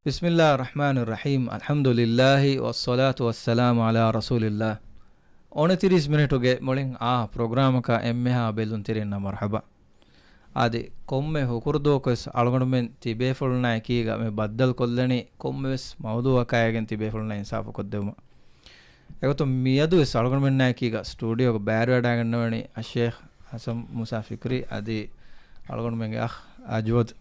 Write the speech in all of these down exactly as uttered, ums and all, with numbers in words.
ބިސްމިއްލާހި ރަޙްމާނި ރަޙީމް. އަލްޙަމްދުލިއްލާހި ވައްޞަލާތު ވައްސަލާމު ޢަލާ ރަސޫލިއްލާހް. އޮނަތިރީސް މިނިޓުގެ މުޅިން އާ ޕްރޮގްރާމަކާ އެންމެހާ ބެލުންތެރިންނަށް މަރްޙަބާ. އަދި ކޮންމެ ހުކުރުދުވަކުވެސް އަޅުގަނޑުމެން ތިބޭފުޅުންނާ އެކީގަ މި ބައްދަލުކޮށްލަނީ ކޮންމެވެސް މައުޟޫއަކާއިގެން ތިބޭފުޅުންނަށް އިންސާފުކޮށްދެވުމަށް. އެގޮތުން މިއަދުވެސް އަޅުގަނޑުމެންނާއެކީގަ ސްޓޫޑިއޯގަ ބައިވެރިވެވަޑައިގަންނަވަނީ އައްޝޭޚް ހަސަން މޫސާ ފިކްރީ އަދި އަޅުގަނޑުމެންގެ އަޚް އަޖްވަދު.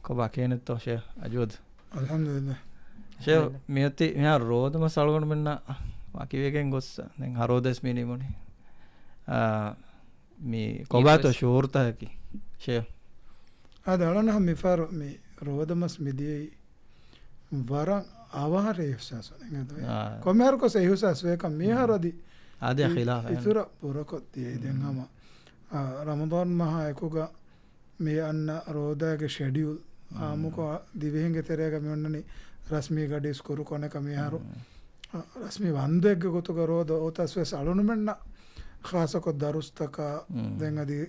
ކޮބާ ކިހިނެއްތޯ ޝޭޚް އަޖްވަދު؟ އަލްޙަމްދުލިއްލާހް. ޝޭޚް، އަލްޙަމްދުލިއްލާހް. މިއޮތީ މިހާރު ރޯދަމަސް އަޅުގަނޑުމެންނަށް ވަކިވެގެން ގޮއްސަ. ދެން ހަރޯދަސް މި ނިމުނީ. އާ، މި ކޮބާތޯ އިރުވެސް ޝުޢޫރުތަކަކީ ޝޭޚް؟ އާދެ، އަޅުން މިފަހަރު މި ރޯދަމަސް މިދިޔައީ ވަރަށް އަވަހަށް އިހުސާސް ވަނީ. އާ. ކޮންމެހާރަކުވެސް އިހުސާސް ވޭކަން މިހާރު އަދި އާދެ އި-، ޚިލާފަށް އިތުރަށް ބުރަކޮށް ދިޔައީ. ދެން ހަމަ، އާ، ރަމަޟާން މަހާ އެކުގަ މި އަންނަ ރޯދާގެ ޝެޑިއުލް އާއްމުކޮށް ދިވެހިންގެ ތެރޭގަ މި އޮންނަނީ ރަސްމީ ގަޑި ސްކުރު ކޮނެކަ މިހާރު، އާ، ރަސްމީ ވަންދެއްގެ ގޮތުގަ ރޯދަ އޮތަސް ވެސް އަޅުނުމެންނަށް ޚާއްޞަކޮށް ދަރުސްތަކާ ދެން އަދި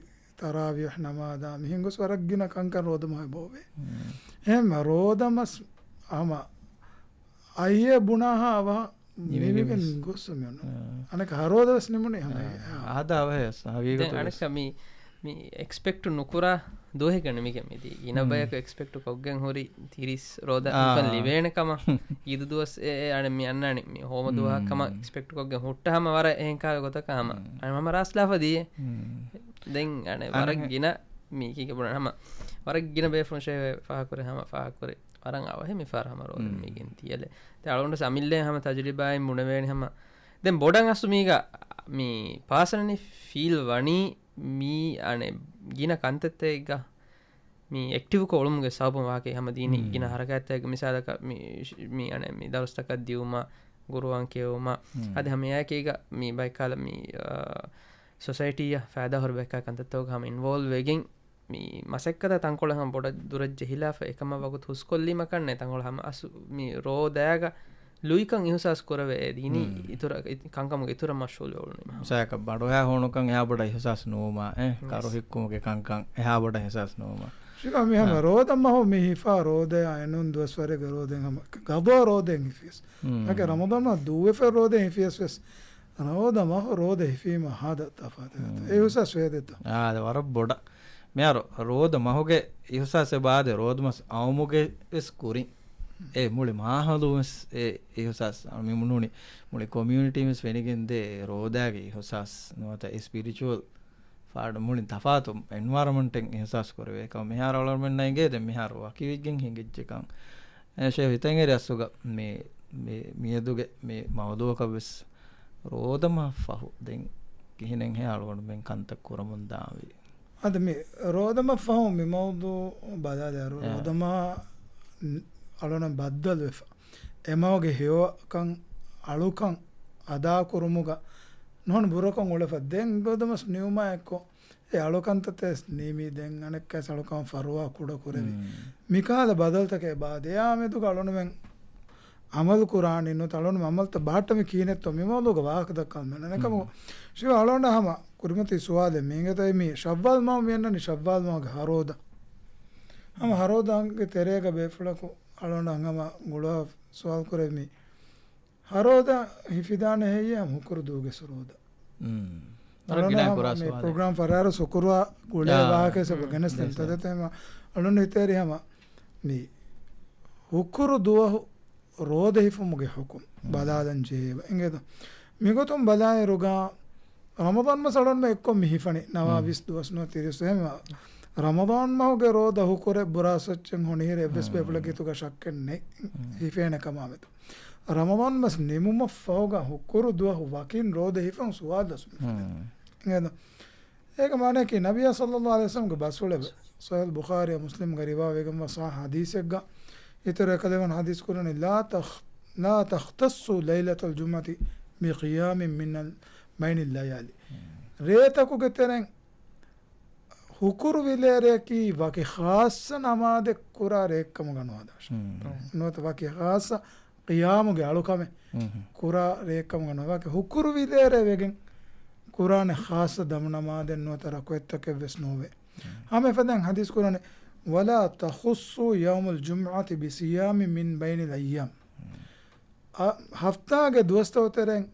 ތަރާވީޙް ނަމާދާ މިހެން ގޮސް ވަރަށް ގިނަ ކަންކަން ރޯދަ މަހެއް ބޯވޭ. އެހެން ރޯދަމަސް ހަމަ އައިއޭ ބުނާހާ އަވަހަށް ނިމިގެން ނިމިގެން ގޮސް މި އޮންނަ. އަނެކަ ހަރޯދަ ވެސް ނިމުނީ ހަމަ އާ، އެހާ. އާދަ އަވަހެސް ހަގީގަތު ދެން ވެސް. އަނެކަ މި، މި އެކްސްޕެކްޓް ނުކުރާ ދުވަހެއްގަ ނިމިގެން މިދީ. ގިނަ ބަޔަކު އެކްސްޕެކްޓް ކޮށްގެން ހުރި ތިރީސް ރޯދަ އާ. ނިކަން ލިބޭނެ ކަމަށް. އީދު ދުވަސް އެ، އެ، އަނެ މި އަންނާނެ މި ހޯމަ ދުވަހަށް ކަމަށް އެކްސްޕެކްޓް ކޮށްގެން ހުއްޓަ ހަމަ ވަރަށް އެހެން ކާވެ ގޮތަކަށް ހަމަ. އަނެ ހަމަ ރާސްލާފަ ދިޔޭ. ދެން އަނެ ވަރަށް އަނެ ގިނަ މީކީގެ ބުނަން ހަމަ ވަރަށް ގިނަ ބޭފުޅުން ޝޭ ފާހަކުރެ ހަމަ ފާހަކުރެ. ވަރަށް އަވަހެ މިފަހަރު ހަމަ ރޯދަ މީގެން ތިޔަލެ. ދެ އަޅުގަނޑު ސަމިއްލޭ ހަމަ ތަޖުރިބާއިން ބުނެވޭނެ ހަމަ. ދެން ބޮޑަށް އަސްލު މީގަ މި ޕާސަނަލީ ފީލް ވަނީ މީ އަނެ ގިނަ ކަންތައްތައްގަ މި އެކްޓިވްކޮށް އުޅުމުގެ ސަބަބުން ވާކީ ހަމަ ދީނީ ގިނަ ހަރަކާތްތައް މިސާލަކަށް މި، މި އަނެ މި ދަރުސްތަކަށް ދިއުމަށް، ގުރުއާން ކިޔެވުމަށް، އަދި ހަމަ އެއާއެކީގަ މި ބައެއްކާލަ މި، އާ، ސޮސައިޓީއަށް ފައިދާހުރި ބައެއްކާ ކަންތައްތަކުގަ ހަމަ އިންވޯލްވް ވެގެން މި މަސައްކަތަށް ތަންކޮޅެއް ހަމަ ބޮޑަށް ދުރަށް ޖެހިލާފަ އެކަމަށް ވަގުތު ހުސްކޮށްލީމަ ކަންނޭ ތަންކޮޅެއް ހަމަ އަސް މި ރޯދައިގަ ލުއިކަން އިހުސާސް ކުރެވޭ ދީނީ އިތުރަށް، ކަންކަމުގެ އިތުރަށް މަޝްޣޫލު ވެ އުޅުނީމަ. މިސާލަކަށް ބަނޑުހައި ހޫނުކަން އެހާ ބޮޑަށް އިހުސާސް ނުވުމާ، އެ، ކަރު ހިއްކުމުގެ ކަންކަން އެހާ ބޮޑަށް އިހުސާސް ނުވުމާ. ޝިކާ މި ހަމަ ރޯދަ މަހު މި ހިފާ ރޯދަޔާ އެނޫން ދުވަސްވަރެއްގެ ރޯދައިން ހަމަ ގަޟާ ރޯދައިން ހިފިޔަސް. އަކެ ރަމަޟާން މަހު ދުވެފަ ރޯދައިން ހިފިޔަސް ވެސް ރޯދަ މަހު ރޯދަ ހިފީމަ ހާދަ ތަފާތެއް އެ އިހުސާސް ވޭދެއްތަ؟ އާދެ ވަރަށް ބޮޑަށް. މިހާރު ރޯދަ މަހުގެ އިހުސާސް އެބާދެ ރޯދަ މަސް އައުމުގެ ވެސް ކުރިން. އެ މުޅި މާހައުލު ވެސް އެ އިހުސާސް މި ނޫނީ މުޅި ކޮމިއުނިޓީ ވެސް ފެނިގެންދޭ ރޯދާގެ އިހުސާސް ނުވަތަ އެ ސްޕިރިޗުއަލް ފާޑު މުޅި ތަފާތު އެންވަޔަރަމަންޓެއް އިހުސާސް ކުރެވޭ ކަމަށް މިހާރު އަޅުގަނޑުމެންނަށް އެނގޭ. ދެން މިހާރު ވަކިވެއްޖެކަން. އެ ޝޭ ހިތަށް އެރި އަސްލުގަ މި، މި، މިއަދުގެ މި މައުޟޫއަކަށް ވެސް ރޯދަމަހަށް ފަހު ދެން ކިހިނެއްހޭ އަޅުގަނޑުމެން ކަންތައް ކުރަމުން ދާންވީ؟ އަދި މި ރޯދަމަށް ފަހު މި މައުޟޫ ބަލާލާއިރު، އެ. ރޯދަމަ އަޅުނަން ބައްދަލުވެފަ. އެމަހުގެ ހެޔޮކަން އަޅުކަން އަދާކުރުމުގަ ނޫން ބުރަކޮށް އުޅެފަ. ދެން ރޯދަމަސް ނިމުމާ އެއްކޮށް އެ އަޅުކަންތައްތައް ނިމި ދެން އަނެއްކާސް އަޅުކަން ފަރުވާ ކުޑަ ކުރެވި. މިކަހަލަ ބަދަލުތަކެއް ބާދެޔާ މެދުގަ އަޅުނުމެން އަމަލު ކުރާނީ ނުވަތަ އަޅުނު އަމަލްތައް ބަހައްޓަމި ކިހިނެއްތޯ މި މައުޟޫގަ ވާހަކަ ދައްކާލަމެން. އަނެކަމަކު، ޝިވާ އަޅުން ހަމަ ކުރިމަތީ ސުވާލެއް މީގަތައް މި ޝައްވާލް މަހު މި އަންނަނީ ޝައްވާލް މަހުގެ ހަރޯދަ. ހަމަ ހަރޯދާގެ ތެރޭގަ ބޭފުޅަކު އަޅުން ހަމަ ގުޅާ ސުވާލް ކުރެވި މި ހަރޯދަ ހިފިދާނެ ހެއްޔޭ ހަމަ ހުކުރު ދުވަހުގެ ސުރޯދަ. އަޅުން ހަމަ މި ޕްރޮގްރާމް ފަރާރު ސުކުރުވާ ގުޅޭ ވާހަކަ ސަބަ ގެނެސް ތަދަތެމަ އަޅުން ހިތޭރި ހަމަ މި ހުކުރު ދުވަހު ރޯދަ ހިފުމުގެ ހުކުމް ބަލާލަން ޖެހޭ އިނގޭތަ؟ މިގޮތުން ބަލާއިރުގަ ރަމަޟާން މަސް އަޅުންމެ އެއްކޮށް މި ހިފަނީ ނަވާ ވިސް ދުވަސް ނުވަ ތިރީސް އެހެން ރަމަޟާން މަހުގެ ރޯދަ ހުކުރެއް ބުރާސޮއްޗެއް ހޮނިހިރެ އެއްވެސް ބޭފުޅެއްގެ ހިތުގަ ޝައްކެއް ނެތް ހިފޭނެ ކަމާމެދު. ރަމަޟާން މަސް ނިމުމަށް ފަހުގަ ހުކުރު ދުވަހު ވަކިން ރޯދަ ހިފަން ސުވާލު ދަސް މި ފެނޭ. އިނގޭތަ؟ އޭގެ މާނައަކީ ނަބިއްޔާ ޞައްލައްލާހު ޢަލައިހި ވަސައްލަމްގެ ބަސްފުޅެވެ. ޞަޙީޙުލް ބުޚާރީ މުސްލިމްގަ ރިވާވެގެންވާ ޞަޙީޙު ޙަދީޘެއްގަ އިތުރު އެކަލޭގެފާނު ޙަދީޘް ކުރަނީ، لا تخ-، لا تختصوا ليلة الجمعة بقيام من ال-، بين الليالي. ރޭތަކުގެ ތެރެއިން ހުކުރު ވިލޭރެއަކީ ވަކި ޚާއްޞަ ނަމާދެއް ކުރާ ރެއެއްކަމުގަ ނުހަދާށެ. ނުވަތަ ވަކި ޚާއްޞަ ޤިޔާމުގެ އަޅުކަމެއް ކުރާ ރެއެއްކަމުގަ ނުވަތަ ވަކި ހުކުރު ވިލޭރެ ވެގެން ކުރާނެ ޚާއްޞަ ދަމުނަމާދެއް ނުވަތަ ރަކުޢަތްތަކެއްވެސް ނޯވޭ. ހަމަ އެފަދައިން ޙަދީޘް ކުރަނީ، ولا تخصوا يوم الجمعة بصيام من بين الأيام. އަ، ހަފްތާގެ ދުވަސްތަކުގެ ތެރެއިން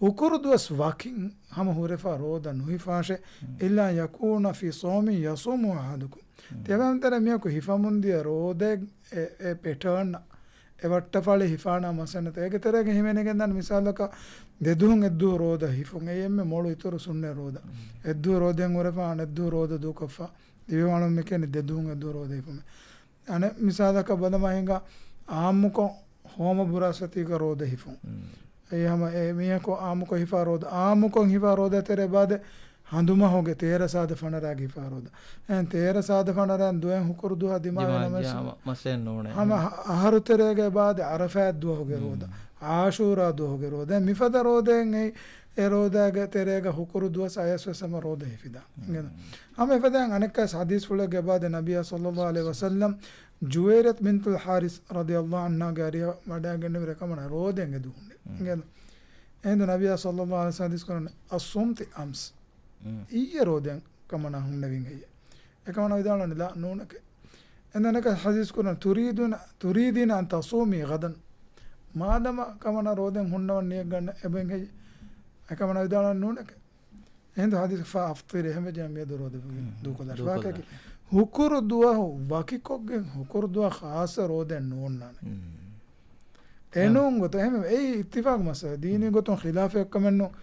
ހުކުރު ދުވަސް ވަކިން ހަމަ ހުރެފަ ރޯދަ ނުހިފާށޭ، إلا أن يكون في صوم يصومه أحدكم. ތިޔަބައިމީހުން ތެރޭ މީހަކު ހިފަމުންދިޔަ ރޯދައެއް އެ، އެ ޕެޓާން އެ ވައްޓަފާޅި ހިފާނާ މަސައްކަތް. އޭގެ ތެރޭގަ ހިމެނިގެންދާނެ މިސާލަކަށް ދެދުހުން އެއްދުވަހު ރޯދަ ހިފުން. އެއީ އެންމެ މޮޅު އިތުރު ސުންނަތް ރޯދަ. އެއްދުވަހު ރޯދައިން ހުރެފަ އަނެއްދުވަހު ރޯދަ ދޫކޮށްފަ. ލިބިވާނު މިކެނި ދެދުހުން އެއްދުވަހު ރޯދަ ހިފުމެއް. އަނެއް މިސާލަކަށް ބަލަމާ ހިނގާ އާއްމުކޮށް ހޯމަ ބުރާސްފަތީގަ ރޯދަ ހިފުން. އެއީ ހަމަ އެ މީހަކު އާއްމުކޮށް ހިފާ ރޯދަ، އާއްމުކޮށް ހިފާ ރޯދަ ތެރޭ ބާދެ ހަނދުމަހުގެ ތޭރަ ސާދަ ފަނަރައިގަ ހިފާ ރޯދަ. އެހެން ތޭރަ ސާދަ ފަނަރައިން ދުވަހެއް ހުކުރު ދުވަހަށް ދިމާވެ ދިމާވެއްޖެ ނަމަވެސް ހަމަ މައްސަލައެއް ނޫނޭ. ހަމަ އަހަރު ތެރޭގަ ބާދެ އަރަފާތް ދުވަހުގެ ރޯދަ، އާޝޫރާ ދުވަހުގެ ރޯދަ. މިފަދަ ރޯދައެއް އެ ރޯދައިގެ ތެރޭގަ ހުކުރު ދުވަސް އަޔަސް ވެސް ހަމަ ރޯދަ ހިފިދާނެ. އިނގޭތަ؟ ހަމަ އެފަދައިން އަނެއްކާވެސް ޙަދީޘްފުޅެއްގެ ބާދެ ނަބިއްޔާ ޞައްލައްލާހު ޢަލައިހި ވަސައްލަމް ޖުވައިރިޔަތު ބިންތުލް ޙާރިޘް ރަޟިޔައްލާހު ޢަންހާގެ އަރިހަށް ވަޑައިގެންނެވި އެކަމަނާ ރޯދައިގެ ދުވަހު ހުންނެވި. އިނގޭތަ؟ އެހިނދު ނަބިއްޔާ ޞައްލައްލާހު ޢަލައިހި ވަސައްލަމް ޙަދީޘް ކުރަނީ، "أصمت أمس." އިއްޔެ ރޯދައިގެ ކަމަނާ ހުންނެވިން ހެއްޔޭ؟ އެކަމަނާ ވިދާޅުވަނީ، "لا، ނޫނެކޭ." އެހިނދު އަނެއްކާ ޙަދީޘް ކުރަނީ، "تريدون، تريدين أن تصومي غدا." މާދަމާ ކަމަނާ ރޯދައިގެ ހުންނަވަން ނިޔަތް ގަންނަ އެބައިން ހެއްޔޭ؟ އެކަމަނާ ވިދާޅުވަނީ، "ނޫނެކޭ." އެހިނދު ޙަދީޘް، "فأفطري." އެހެންވެއްޖެ މިއަދު ރޯދަ ދޫކޮށްލާށޭ. ދޫކޮށްލާށޭ. ވާކަކީ ހުކުރު ދުވަހު ވަކިކޮށްގެން ހުކުރު ދުވަހަށް ޚާއްޞަ ރޯދައެއް ނޯންނާނެ. އެނޫން ގޮތަށް އެހެން އެއީ އިއްތިފާޤު މައްސަލަ. ދީނީ ގޮތުން ޚިލާފެއް ކަމެއް ނޫން.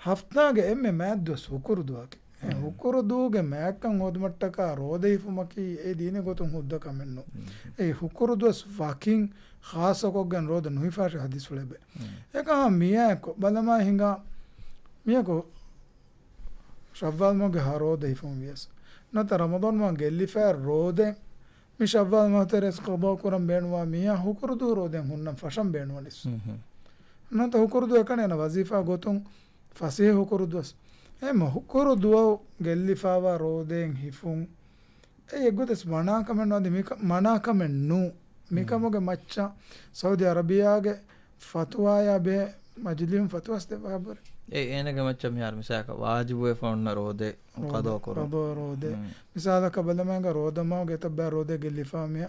ހަފްތާގެ އެންމެ މާތް ދުވަސް ހުކުރު ދުވަހަކީ. އެ ހުކުރު ދުވަހުގެ މާތްކަން ހޯދުމަށްޓަކާ ރޯދަ ހިފުމަކީ އެ ދީނީ ގޮތުން ހުއްދަ ކަމެއް ނޫން. އެ ހުކުރު ދުވަސް ވަކިން ޚާއްޞަކޮށްގެން ރޯދަ ނުހިފާށޭ ޙަދީޘްފުޅެއް އެބަ. އެކަހަ މިއާއެކު ބަލަމާ ހިނގާ މީހަކު ޝައްވާލް މަހުގެ ހަ ރޯދަ ހިފުން ވިޔަސް ނުވަތަ ރަމަޟާން މަހު ގެއްލިފައި ރޯދަ މި ޝައްވާލް މަހު ތެރޭސް ޤަޟާ ކުރަން ބޭނުންވާ މީހާ ހުކުރު ދުވަހު ރޯދައިގެ ހުންނަން ފަށަން ބޭނުންވަނީސް. ނުވަތަ ހުކުރު ދުވަހު އެކަނި އަންނަ ވަޒީފާ ގޮތުން ފަސޭހަ ހުކުރު ދުވަސް. އެހެން ހުކުރު ދުވަހު ގެއްލިފައިވާ ރޯދައިގެ ހިފުން އެއީ އެއްގޮތަސް މަނާ ކަމެއް ނޫން. އަދި މިކަ-، މަނާ ކަމެއް ނޫން. މިކަމުގެ މައްޗަށް ސައުދީ އަރަބިއްޔާގެ ފަތުވާޔާ ބެހޭ މަޖިލީހުން ފަތުވާސް ދެއްވާ ބުރެ. އެ އޭނަގެ މައްޗަށް މިހާރު މިސާލަކަށް ވާޖިބުވެފަ އޮންނަ ރޯދަ ރޯދަ، ޤަޟާ ކުރުން. ޤަޟާ ރޯދަ. މިސާލަކަށް ބަލަމާ ހިނގާ ރޯދަ މަހުގެ އެތައް ބައި ރޯދަ ގެއްލިފަ މީހާ.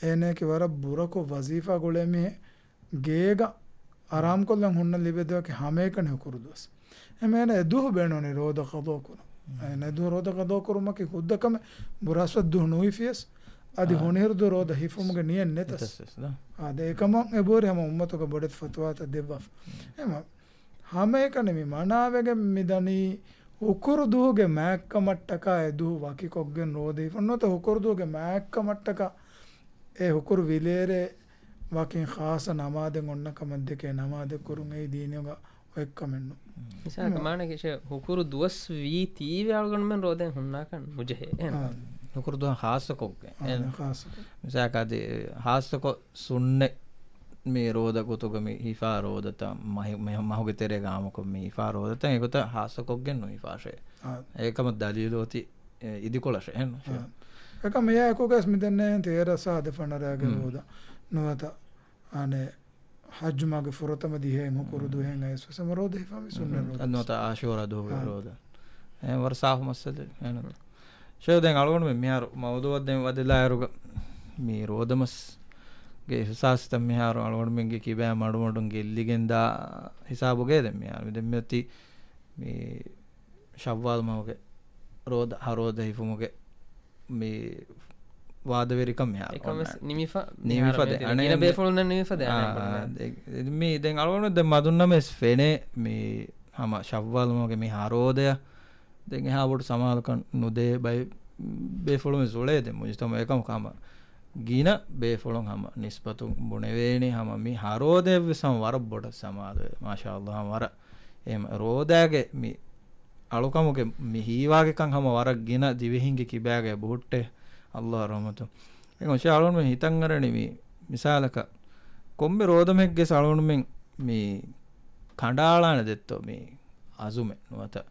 އޭނައަކީ ވަރަށް ބުރަކޮށް ވަޒީފާ ގުޅޭ މީހެއް. ގޭގަ އަރާމްކޮށްލަން ހުންނަން ލިބޭ ދުވަހަކީ ހަމައެކަނި ހުކުރު ދުވަސް. އެހެންވީމަ އެ ދުވަހު ބޭނުންވަނީ ރޯދަ ޤަޟާ ކުރުން. އެ ދުވަހު ރޯދަ ޤަޟާ ކުރުމަކީ ހުއްދަ ކަމެއް. ބުރާސްފަތި ދުވަހު ނުހިފިޔަސް އަދި ހޮނިހިރު ދުވަހު ރޯދަ ހިފުމުގެ ނިޔަތް ނެތަސް. އާދެ، އެކަމަށް އެބަހުރި ހަމަ އުއްމަތުގެ ބޮޑެތި ފަތުވާތައް ދެއްވާފަ. އެހެންވީމަ ހަމައެކަނި މި މަނާވެގެން މިދަނީ ހުކުރު ދުވަހުގެ މާތްކަމަށްޓަކާ އެ ދުވަހު ވަކިކޮށްގެން ރޯދަ ހިފުން ނުވަތަ ހުކުރު ދުވަހުގެ މާތްކަމަށްޓަކާ އެ ހުކުރު ވިލޭރޭ ވަކިން ޚާއްޞަ ނަމާދެއް އޮންނަ ކަމަށް ދެކޭ ނަމާދެއް ކުރުން އެއީ ދީނީގަ އޮތްކަމެއް ނޫން. މިސާލަކަށް މާނަ ކިށެ ހުކުރު ދުވަސް ވީ ތީވެ އަޅުގަނޑުމެން ރޯދައިން ހުންނާކަން ނުޖެހޭ. އެހެން. އާ. ހުކުރު ދުވަހަށް ޚާއްޞަކޮށްގެން. އާ، އެހެން. ޚާއްޞަކޮށް. މިސާލަކަށް އަދި ޚާއްޞަކޮށް ސުންނަތް މި ރޯދަ ގޮތުގަ މި ހިފާ ރޯދަތައް މަހި-، މެ-، މަހުގެ ތެރޭގަ އާއްމުކޮށް މި ހިފާ ރޯދަތައް އެގޮތަށް ޚާއްޞަކޮށްގެން ނުހިފާށޭ. އާ. އެކަމަށް ދަލީލު އޮތީ އެ، އިދިކޮޅަށް އެހެން. އެކަމަށް އެއާއެކުގަސް މިދެންނެވި ތޭރަ ސާދަ ފަނަރައިގެ ރޯދަ ނުވަތަ އަނެއް ޙައްޖުމާގެ ފުރަތަމަ ދިހައިން ހުކުރު ދުވަހެއް އައިސް ވެސް ހަމަ ރޯދަ ހިފާ މި ސުންނަ ރޯދަ. ނުވަތަ އާޝޫރާ ދުވަހުގެ ރޯދަ. އެ ވަރަށް ސާފު މައްސަލައެއް. ޝޭޚް ދެން އަޅުގަނޑުމެން މިހާރު މައުޟޫޢަށް ދެން ވަދެލާއިރުގަ މި ރޯދަމަސްގެ އިޙްސާސްތައް މިހާރު އަޅުގަނޑުމެންގެ ކިބައިން މަޑުމަޑުން ގެއްލިގެންދާ ހިސާބުގައި ދެން މިހާރު މި ދެން މިއޮތީ މި ޝައްވާލް މަހުގެ ރޯދަ، ހަ ރޯދަ ހިފުމުގެ މި ވާދަވެރިކަން މިހާރު އެކަމެސް ނިމިފަ، ނިމިފަ ދެ އަނެއް ގިނަ ބޭފުޅުންނަށް ނިމިފަ ދެ އަނެއް ބޮޑު ދެ. މި ދެން އަޅުގަނޑު ދެން މަދުންނަމެސް ފެނޭ މި ހަމަ ޝައްވާލް މަހުގެ މި ހަ ރޯދަޔަށް ދެން އެހާ ބޮޑު ސަމާލުކަން ނުދޭ ބައެއް ބޭފުޅުން ޒުޅޭ ދެ މުޖުތަމަޢު އެކަމަކު ހަމަ ގިނަ ބޭފުޅުން ހަމަ ނިސްބަތުން ބުނެވޭނީ ހަމަ މި ހަ ރޯދަޔަށްވެސް ހަމަ ވަރަށް ބޮޑަށް ސަމާލުވޭ. މާޝާﷲ ހަމަ ވަރަށް އެ ރޯދާގެ މި އަޅުކަމުގެ މި ހީވާގިކަން ހަމަ ވަރަށް ގިނަ ދިވެހިންގެ ކިބާގައި ބުހުއްޓޭ. ﷲ ރަޙްމަތު. އެކަމަށް އަޅުގަނޑުމެން ހިތަށް އަރަނީ މި މިސާލަކަށް ކޮންމެ ރޯދަމެއްގެ އަޅުގަނޑުމެން މި ކަނޑައަޅާނެ ދެއްތޯ މި އަޒުމެއް ނުވަތަ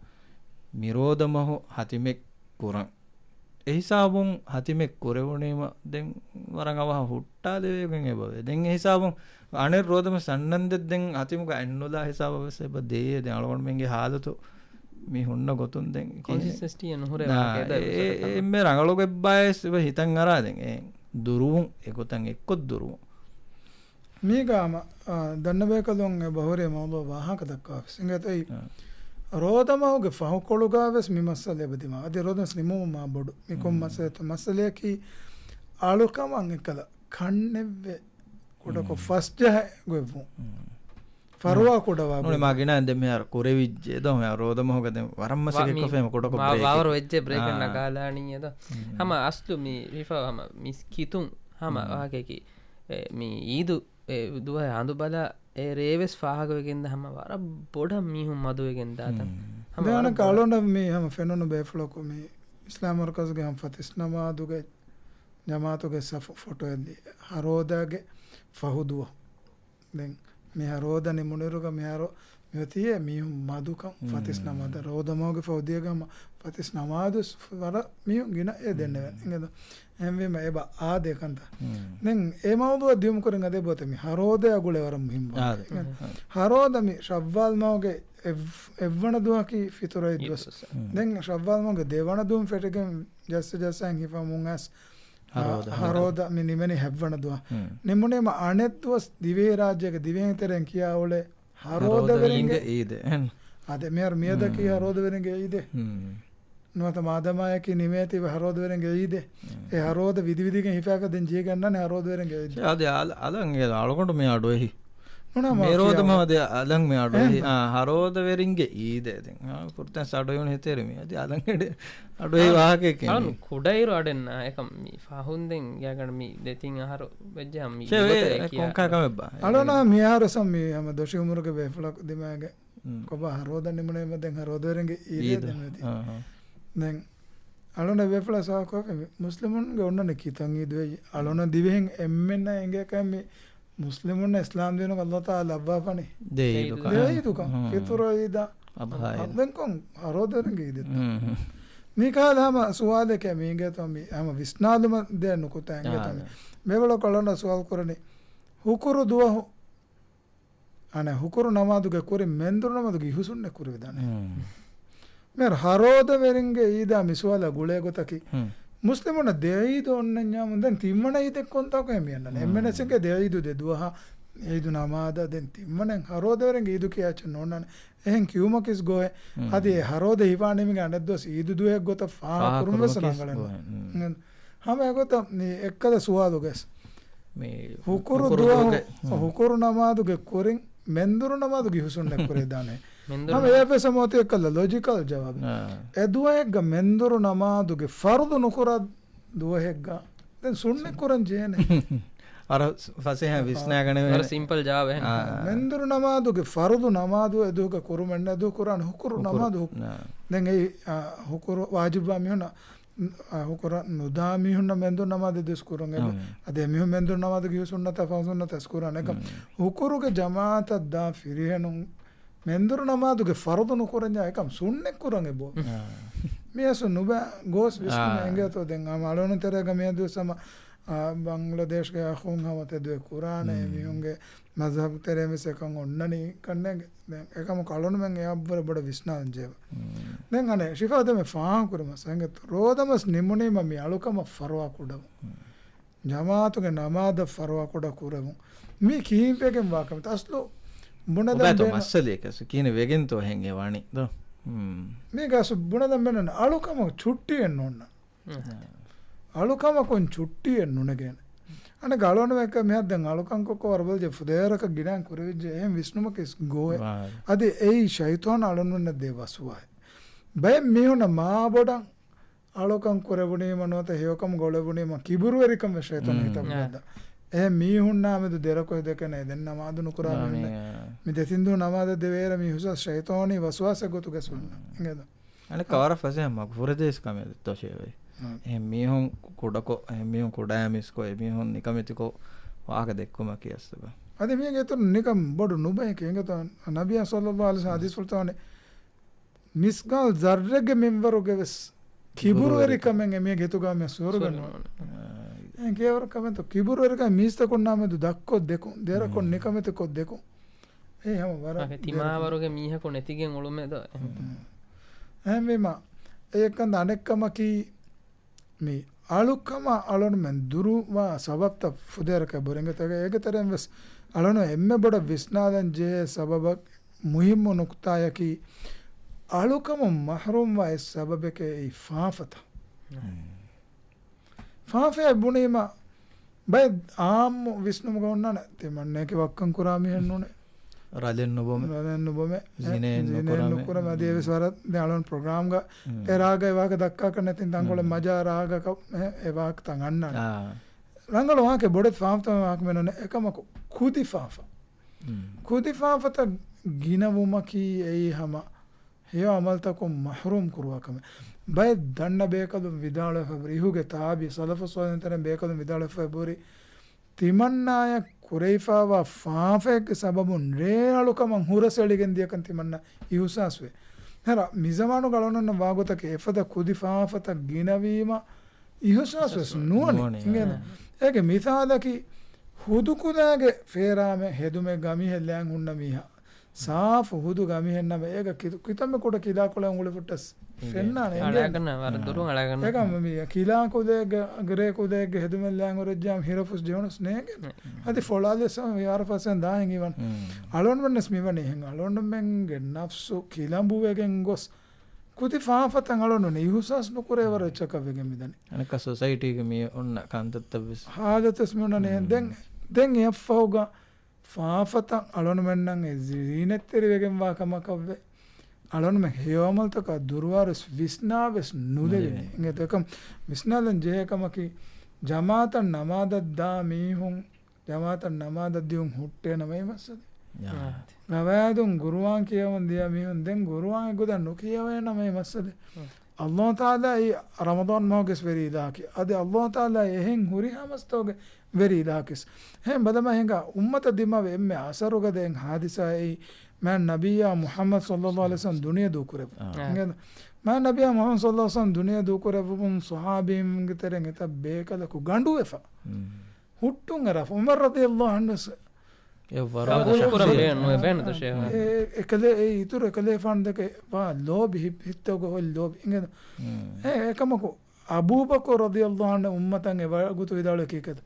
މި ރޯދަ މަހު ހަތިމެއް ކުރަން. އެހިސާބުން ހަތިމެއް ކުރެވުނީމަ ދެން ވަރަށް އަވަހަށް ހުއްޓާލެވޭގެން އެބަވޭ. ދެން އެހިސާބުން އަނެއް ރޯދަމަސް އަންނަންދެން ދެން ހަތިމުގަ އަތްނުލާ ހިސާބަށް ވެސް އެބަ ދޭ. ދެން އަޅުގަނޑުމެންގެ ހާލަތު މި ހުންނަ ގޮތުން ދެން ކޮންސިސްޓެންސިޓީއެއް ނުހުރޭ ނާ، ވާހަކަ އެ، އެ، އެ، އެއްމެ ރަނގަޅު ގެއްބާއެސް އެބަ ހިތަށް އަރާ ދެން އެ ދުރުވުން، އެ ގޮތަށް އެއްކޮށް ދުރުވުން. މީގަ ހަމަ، އާ، ދަންނަ ބޭކަލުން އެބަ ހުރި މައުޟޫޢަށް ވާހަކަ ދައްކާފަ އިނގޭތޯ. އާ. ރޯދަމަހުގެ ފަހުކޮޅުގަ ވެސް މި މައްސަލަ އެބަ ދިމާ. އަދި ރޯދަމަސް ނިމުމުން މާ ބޮޑު. މި ކޮން މައްސަލަތޯ؟ މައްސަލަޔަކީ އަޅުކަމަށް އެކަލަ ކަންނެއްވެ ކުޑަކޮށް ފަސްޖަހަ ގޮތްވުން. ފަރުވާ ކުޑަވާ ނޫނީ ގޮތް. މާ ގިނަ ދެ މިހާރު ކުރެވިއްޖެ ދޯ މިހާރު ރޯދަމަހުގަ ދެން ވަރަށް މަސައްކަތް ކޮށްފަ ކުޑަކޮށް ވާ-، ބްރޭކެއް. ވާވަރު ވެއްޖެ ބްރޭކެއް ނަގާލާނީ އެދޯ. ހަމަ އަސްލު މި ރިފާ ހަމަ މިސް ކިތުން ހަމަ ވާހަކައަކީ، އެ، މި އީދު އެ ދުވަހެއް ހަނދު ބަލާ އެ ރޭވެސް ފާހަގަވެގެންދާ ހަމަ ވަރަށް ބޮޑަށް މީހުން މަދުވެގެން ދާތަން. ހަމަ ދެވަނަ ވަރަށް ބޮޑަށް. ކަޅުނޑަށް މި ހަމަ ފެނުނު ބޭފުޅަކު މި އިސްލާމް މަރުކަޒުގެ ހަމަ ފަތިސް ނަމާދުގެ ޖަމާއަތުގެ ސަފު ފޮޓޯއެއްލި ހަރޯދާގެ ފަހު ދުވަހު. ދެން މި ހަރޯދަ ނިމުނިރުގަ މިހާރު މިއޮތީ މީހުން މަދުކަން ފަތިސް ނަމާދަށް. ރޯދަމަހުގެ ފަހު ދިޔަގަ ހަމަ ފަތިސް ނަމާދު ވަރަށް މީހުން ގިނަ އެ ދެންނެވެން. އިނގޭތޯ؟ އެހެންވީމަ އެބަ އާދޭ ކަންތައް. ދެން އެ މައުޟޫޢަށް ދިޔުމުކުރިން އަދެ ބޯތެ މި ހަރޯދަޔާ ގުޅޭ ވަރަށް މުހިންމު އާދެ. އިނގޭތޯ؟ ހަރޯދަ މި ޝައްވާލް މަހުގެ އެއް-، އެއްވަނަ ދުވަހަކީ ފިތުރު އިއްދު. ދެން ޝައްވާލް މަހުގެ ދެވަނަ ދުވަހުން ފެށިގެން ޖައްސަ ޖައްސައިން ހިފަމުން އައިސް ހަރޯދަ، ހަރޯދަ މި ނިމެނީ ހަތްވަނަ ދުވަހު. ނިމުނީމަ އަނެއް ދުވަސް ދިވެހިރާއްޖޭގެ ދިވެހި ތެރެއިން ކިޔާ އުޅޭ ހަރޯދަވެރިންގެ އީދެއް. އާދެ، މިހާރު މިއަދަކީ ހަރޯދަވެރިންގެ އީދެއް. ނުވަތަ މާދަމާޔަކީ ނިމޭތީވެ ހަރޯދަވެރިންގެ އީދެއް. އެ ހަރޯދަ ވިދިވިދިގެން ހިފާފަ ދެން ޖީގަންނާނެ ހަރޯދަވެރިންގެ އީދެއް. އާދެ، އަލަ-، އަލަން އަޅުގަނޑު މި އަޑުއެހި. ނޫނާ މާ މޭރޯދަ ކިޔާ މަހަދި އަލަން މި އަޑުއެހި. އާ، ހަރޯދަވެރިންގެ އީދެއް. ދެން ފުރަތަމަ އަޑުއެހުނު ހިތޭރި މި. އަދި އަލަން އެޑެ އަޑުއެހި ވާހަކައެކޭ މީ. ކުޑައިރު އަޑެއް ނާ އެކަމް މި ފަހުން ދެން ގާގަނޑަ މި ދެތިން އަހަރު ވެއްޖެ ހަމަ މީ އެ ކޮންކާ ކަމެއްބާ؟ އަޅުނާ މިހާރު ސަމް މި ހަމަ ދޮށި އުމުރުގެ ބޭފުޅަކު ދިމާގެ ކޮބާ ހަރޯދަ ނިމުނޭމަ ދެން ހަރޯދަވެރިންގެ އީދޭ ދެން ވެދި. ދެން އަޅުން ބޭފުޅާ ސާކޮ މި މުސްލިމުންގެ އޮންނަނީ ކިތަން އީދު އެއީ. އަޅުން ދިވެހިން އެންމެންނަށް އެނގޭކަން މި މުސްލިމުންނަށް އިސްލާމް ދީނުގަ ﷲ ތަޢާލާ ލައްވާފަނީ ދެ އީދު. ދެ އީދުކަން. ފިތުރު އީދާ. އަޟްޙާ އީދާ. ދެން ކޮން ހަރޯދަވެރިންގެ އީދެއްތަ؟ މީ ކަހަލަ ހަމަ ސުވާލެކޭ މީގެ ތޯ މި ހަމަ ވިސްނާލުމަށް ދޭ ނުކުތާ އިނގޭތޯ މި. ބޭފުޅަކު އަޅުންނަށް ސުވާލު ކުރަނީ ހުކުރު ދުވަހު އަނެއް ހުކުރު ނަމާދުގެ ކުރިން މެންދުރު ނަމާދުގެ ހުސުންނެއް ކުރެވިދާނެ. މިހާރު ހަރޯދަވެރިންގެ އީދާ މި ސުވާލާ ގުޅޭ ގޮތަކީ، މުސްލިމުންނަށް ދެ އީދު އޮންނަންޏާމުން ދެން ތިންވަނަ އީދެއް ކޮންތާކު އެ މިއަންނަނީ. އެންމެނަސް އެނގޭ ދެ އީދު ދެ ދުވަހަށް އީދު ނަމާދަށް ދެން ތިންވަނައިން ހަރޯދަވެރިންގެ އީދު ކިޔާ އެއްޗެއް ނޯންނާނެ. އެހެން ކިޔުމަކީސް ގޯހެއް. އަދި އެ ހަރޯދަ ހިފާނީމިގެ އަނެއް ދުވަސް އީދު ދުވަހެއް ގޮތަށް ފާހަގަ ކުރުން ވެސް ރަނގަޅެއް ނޫން. ހަމަ އެގޮތަށް މި އެއްކަލަ ސުވާލުގަސް މި ހުކުރު ހުކުރު ދުވަހު ދުވަހުގެ، ހު. ހުކުރު ނަމާދުގެ ކުރިން މެންދުރު ނަމާދުގެ ހުސުންނެއް ކުރެވިދާނެ. ހަމަ އެއަށް ވެސް ހަމަ އޮތީ އެއްކަލަ ލޮޖިކަލް ޖަވާބެއް. އާ. އެ ދުވަހެއްގަ މެންދުރު ނަމާދުގެ ފަރުޟު ނުކުރާ ދުވަހެއްގަ ދެން ސުންނަތް ކުރަން ޖެހޭނެ. އަރަ ފަސޭހަ ވިސްނާގަނެވޭނެ. ވަރަށް ސިމްޕަލް ޖަވާބެއް. އާ. މެންދުރު ނަމާދުގެ ފަރުޟު ނަމާދު އެ ދުވަހުގަ ކުރުމެއް ނެ ދުވަހު ކުރާނެ ހުކުރު ނަމާދު ހު. ދެން އެއީ، އާ، ހުކުރު ވާޖިބާ މީހުންނަށް އާ، ހުކުރަ ނުދާ މީހުންނަށް މެންދުރު ނަމާދެއް ދުވަސް ކުރުން އެބަ. އަދި އެމީހުން މެންދުރު ނަމާދުގެ ހުސުންނަތާ ފަހު ސުންނަތާ އަސް ކުރާނެ އެކަމް. ހުކުރުގެ ޖަމާއަތަށް ދާ ފިރިހެނުން މެންދުރު ނަމާދުގެ ފަރުޟު ނުކުރަންޏާ އެކަމް ސުންނަތް ކުރަން އެބަ. މިއަސް ނުބަ ގޯސް ވިސްނުމެއް އެނގޭތޯ ދެން ހަމަ އަޅުނު ތެރޭގަ މިއަދު ސަމަ، އާ، ބަންގްލަދޭޝްގެ އަޚުން ހަމަ ތެދުވެ ކުރާނެ މީހުންގެ މަޒްހަބް ތެރޭ މިސް އެކަން އޮންނަނީ ކަންނޭނގެ. ދެން އެކަމަކު އަޅުންމެން އެއަށްވުރެ ބޮޑަށް ވިސްނާލަން ޖެހޭ. ދެން އަނެއް ޝިފާ ދެމެ ފާހަގަކުރި މަސައްކަތް ރޯދަމަސް ނިމުނީމަ މި އަޅުކަމަށް ފަރުވާ ކުޑަވުން. ޖަމާއަތުގެ ނަމާދަށް ފަރުވާ ކުޑަ ކުރެވުން. މީ ކީއްވެގެން ވާކަމެއްތަ؟ އަސްލު ބުނެލަން ބޭނުން. މައްސަލައެއް ކީއްވެގެންތޯ ހެން އެ ވާނީ ދޯ؟ މީގަ އަސްލު ބުނެލަން ބޭނުން އަޅުކަމަށް ޗުއްޓީއެއް ނޯންނަ. އަޅުކަމަކުން ޗުއްޓީއެއް ނުނެގޭނެ. އަނެއް އަޅުގަނޑުމެން މިހާރު ދެން އަޅުކަންކޮށް ވަރަށް ބޮޑަށް ފުދޭވަރަކަށް ގިނައިން ކުރެވިއްޖެ އެހެން ވިސްނުމަކީ ގޯހެއް. އަދި އެއީ ޝައިޠާން އަޅުންނަށް ދޭ ވަސްވާހެއް. ބައެއް މީހުންނަށް މާ ބޮޑަށް އަޅުކަން ކުރެވުނީމަ ނުވަތަ ހެޔޮކަމުގަ އުޅެވުނީމަ ކިބުރުވެރިކަމެއް ޝައިޠާން ހިތަށް ވައްދާ. އެހެން މީހުންނާމެދު ދެރަކޮށް ދެކެނެ ދެން ނަމާދު ނުކުރާ މީހުންނެއް. މި ދެތިން ދުވަހު ނަމާދަށް ދެވޭއިރަށް މީ ހުސް ޝައިޠާނީ ވަސްވާސެއް ގޮތުގަ އިނގޭތަ. އަނެއްކާ ވަރަށް ފަސޭހަ މަގުފުރެދޭސް ކަމެއް ދޯ ޝޭވެ. އެހެން މީހުން ކުޑަކޮށް، އެހެން މީހުން ކުޑައިމީސްކޮށް، އެމީހުން ނިކަމެތިކޮށް ވާހަކަ ދެއްކުމަކީ އަސްލުގަ. އަދި މީގެ އިތުރު ނިކަން ބޮޑު ނުބައެކޭ އިނގޭތަ. ނަބިއްޔާ ޞައްލައްލާހު ޢަލައިހި ވަސައްލަމް ޙަދީޘްފުޅު ތަވަނީ މިސްގާލް ޒައްރެއްގެ މިންވަރުގެ ވެސް ކިބުރުވެރިކަމެއް އެމީހެއްގެ ހިތުގަ މި ސުވަރުގެ ނުވާނެ. އެހެން ކިޔަވަރު ކަމެއްތޯ ކިބުރުވެރިކަމެއް މީސްތަކުންނާމެދު ދަށްކޮށް ދެކުން، ދެރަކޮށް ނިކަމެތިކޮށް ދެކުން. އެއީ ހަމަ ވަރަށް ތިމާވަރުގެ މީހަކު ނެތިގެން އުޅުމެއް ދޯ. އެހެންވީމަ، އެއަކަން އަނެއްކަމަކީ، މި އަޅުކަމަށް އަޅުންމެން ދުރުވާ ސަބަބްތައް ފުދޭވަރަކަށް ބުރިނގެތެރޭ، އޭގެ ތެރެއިން ވެސް އަޅުން އެންމެ ބޮޑަށް ވިސްނާލަން ޖެހޭ ސަބަބަށް މުހިއްމު ނުކުތާޔަކީ، އަޅުކަމުން މަޙްރޫމްވާ އެއް ސަބަބެކޭ އެއީ ފާފަތައް. ފާފައޭ ބުނީމަ، ބައެއް އާއްމު ވިސްނުމުގަ އޮންނާނެ، ތިމަންނައަކީ ވައްކަން ކުރާ މީހެއް ނޫނޭ. ރަލެއް ނުބޮމެ. ރަލެއް ނުބޮމެ. ޒިނޭއެއް ޒިނޭއެއް ނުކުރަމެ. ނުކުރަމެ. އަދި އެވެސް ވަރަށް ދެ އަޅުން ޕްރޮގްރާމްގަ އެ ރާގަ އެ ވާހަކަ ދައްކާކަށް ނެތިން ތަންކޮޅެއް މަޖާ ރާގަކަށް އެ، އެ ވާހަކަ ތަން އަންނާނެ. ރަނގަޅު ވާހަކަ ބޮޑެތި ފާފަތައް ވާހަކަ މެނުނެ އެކަމަކު ކުދި ފާފަ. ކުދި ފާފަތައް ގިނަވުމަކީ އެއީ ހަމަ ހެޔޮ އަމަލްތަކުން މަޙްރޫމް ކުރުވާ ކަމެއް. ބައެއް ދަންނަ ބޭކަލުން ވިދާޅުވެފަ އެބުރި، އިހުގެ ތާބީ، ސަލަފު ސޯލިހުން ތެރެއިން ބޭކަލުން ވިދާޅުވެފަ އެބުރި، ތިމަންނާޔަށް ކުރެވިފާވާ ފާފައެއްގެ ސަބަބުން ރޭ އަޅުކަމަށް ހުރަސް އެޅިގެން ދިޔަކަން ތިމަންނަ އިހުސާސްވޭ. ހަރަ މިޒަމާނުގަ އަޅުންނަށް ވާގޮތަކީ އެފަދަ ކުދި ފާފަތައް ގިނަވީމަ އިހުސާސް ވެސް ނުވަނީ. ނުވަނީ. އިނގޭނެ. އާ. އޭގެ މިސާލަކީ ހުދުކުލައިގެ ފޭރާމެ ހެދުމެއްގަ މީހެއް ލަޔަން ހުންނަ މީހާ. ސާފު ހުދު ގަމިހެއް ނަމަ، އޭގަ ކި-، ކިތަންމެ ކުޑަ ކިލާކޮޅެއް އުނގުޅި ފުއްޓަސް އިނގޭ. ފެންނާނެ އިނގޭ. އަޅާގަންނަ ވަރަށް ދުރުން އަޅާގަންނަ. އޭގަ މި ކިލާ ކުލައެއްގެ، ގްރޭ ކުލައެއްގެ ހެދުމެއް ލަޔަން އުރެއްޖާމަ ހިރަފުސް ޖެހުނަސް ނޭނގެ. އަދި ފޮޅާލި ސަމ ވިޔާރަ ފަސެން ދާހެން އިވަން. އަޅުންމެންނަސް މިވަނީ ހެން. އަޅުންމެންގެ ނަފްސު ކިލަނބުވެގެން ގޮސް ކުދި ފާފަތައް އަޅުން އިހުސާސް ނުކުރޭ ވަރަށް އެއްޗަކަށް ވެގެން މިދަނީ. އަނެއްކާ ސޮސައިޓީގެ މި އޮންނަ ކަންތައްތައް ވެސް. ހާލަތެސް މި އޮންނަނީ. ދެން، ދެން އެއަށްފަހުގަ ފާފަތައް އަޅުންމެންނަށް އެ ޒީނަތްތެރިވެގެންވާ ކަމަކަށްވެ، އަޅުންމެން ހެޔޮއަމަލްތަކާ ދުރުވާރުވެސް ވިސްނާވެސް ނުލެވިނީ. ނުލެވިނީ. އިނގޭ ދެކަން ވިސްނާލަން ޖެހޭ ކަމަކީ، ޖަމާޢަތަށް ނަމާދަށް ދާ މީހުން، ޖަމާޢަތަށް ނަމާދަށް ދިޔުން ހުއްޓޭނަމަ އެއީ މައްސަލަ. ގަވާއިދުން ގުރުއާން ކިޔަވަން ދިޔަ މީހުން ދެން ގުރުއާން އެއްގޮތަށް ނުކިޔަވޭނަމަ އެއީ މައްސަލަ. އައްލާހު ތަޢާލާ އެއީ ރަމަޟާން މަހުގެސް ވެރި އިލާހަކީ. އަދި އައްލާހު ތަޢާލާ އެހެން ހުރިހާ މަސްތަކުގެ ވެރި އިލާހަކީސް. އެހެން ބަލަމާ ހިނގާ އުއްމަތަށް ދިމާވި އެންމެ އަސަރުގަދަ އެއް ހާދިސާއެއް މާތް ނަބިއްޔާ މުޙައްމަދު ޞައްލައްލާހު ޢަލައިހި ވަސައްލަމް ދުނިޔެ ދޫކުރެއްވުން. އާ. އިނގޭތަ؟ މާތް ނަބިއްޔާ މުޙައްމަދު ޞައްލައްލާހު ޢަލައިހި ވަސައްލަމް ދުނިޔެ ދޫކުރެއްވުމުން ޞަޙާބީންގެ ތެރެއިން އެތައް ބޭކަލަކު ގަނޑުވެފަ. ހުއްޓުން އެރާފަ. ޢުމަރު ރަޟިޔަﷲ ޢަންހު ވެސް އެ ވަރަށް ޤަބޫލު ކުރަން ބޭނުން ނުވޭ، ބޭނުން ދުށޭ. އެ، އެކަލޭ، އެ އިތުރު އެކަލޭފާނު ދެކެ ވާ ލޯބި ހިތް، ހިތްތަކުގަ ހޮތް ލޯބި. އިނގޭތަ؟ އެ، އެކަމަކު އަބޫބަކުރު ރަޟިޔަﷲ ޢަންހު އުއްމަތަށް އެ ވަގުތު ވިދާޅުވި ކީކޭތަ؟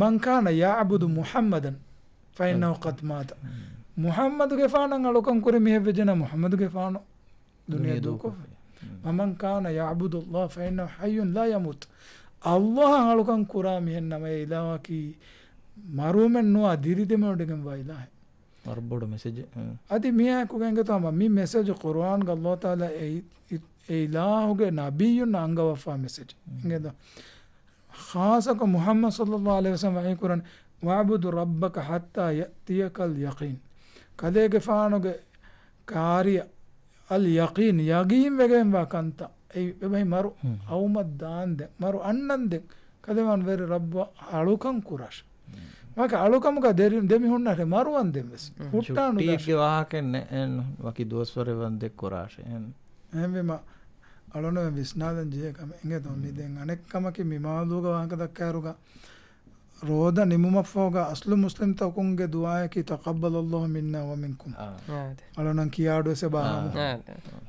"من كان يعبد محمدا فإنه قد مات." މުޙައްމަދުގެފާނަށް އަޅުކަން ކުރި މީހެއް ވެއްޖެނަ މުޙައްމަދުގެފާނު ދުނިޔެ ދުނިޔެ ދޫކޮށްފި. ދޫކޮށްފި. "ومن كان يعبد الله فإنه حي لا يموت." އައްލާހަށް އަޅުކަން ކުރާ މިހެން ނަމަ، އެ އިލާހަކީ މަރުވުމެއް ނުވާ ދިރި ދެމެވޮޑިގެންވާ އިލާހެއް. ވަރަށް ބޮޑު މެސެޖެއް. އަދި މިއާއެކު ގެންގަތު ހަމަ މި މެސެޖު ޤުރުއާންގަ އައްލާހު ތަޢާލާ އެ، އެ، އެ އިލާހުގެ ނަބިއްޔުންނަށް އަންގަވާފާ މެސެޖް. އިނގޭތަ؟ ޚާއްޞަކޮށް މުޙައްމަދު ޞައްލައްލާހު ޢަލައިހި ވަސައްލަމް ވަޙީ ކުރަން، "واعبد ربك حتى يأتيك اليقين." ކަލޭގެފާނުގެ ކާރިޔަށް އަލް ޔަޤީން، ޔަޤީން ވެގެންވާ ކަންތައް. އެ އެބަހި މަރު ހުން. އައުމަށް ދާންދެން، މަރު އަންނަންދެން، ކަލޭގެފާނު ވެރި ރައްބު އަޅުކަން ކުރާށެ. ވަކި އަޅުކަމުގަ ދެރި، ދެމި ހުންނަށެ މަރުވަންދެން ވެސް. ހުން. ހުއްޓާނު ޗުއްޓީގެ ދާށެ. ވާހަކައެއް ނެ، އެއް ނު، ވަކި ދުވަސްވަރެއް ވަންދެއް ކުރާށެ. އެއް ނު. އެހެންވީމަ، އަޅުން ވިސްނާލަން ޖެހޭ ކަމެއް އިނގޭތޯ؟ މި ދެން އަނެއް ކަމަކީ މި މާލޫގަ ވާހަކަ ދައްކާއިރުގަ، ރޯދަ ނިމުމަށްފަހުގަ އަސްލު މުސްލިމްތަކުންގެ ދުޢާއަކީ "تقبل الله منا ومنكم." އާ. އާ، އަދެ. އަޅުންނަށް ކިޔާ އަޑުވެސް އެބަ އާ. އާ، އާ.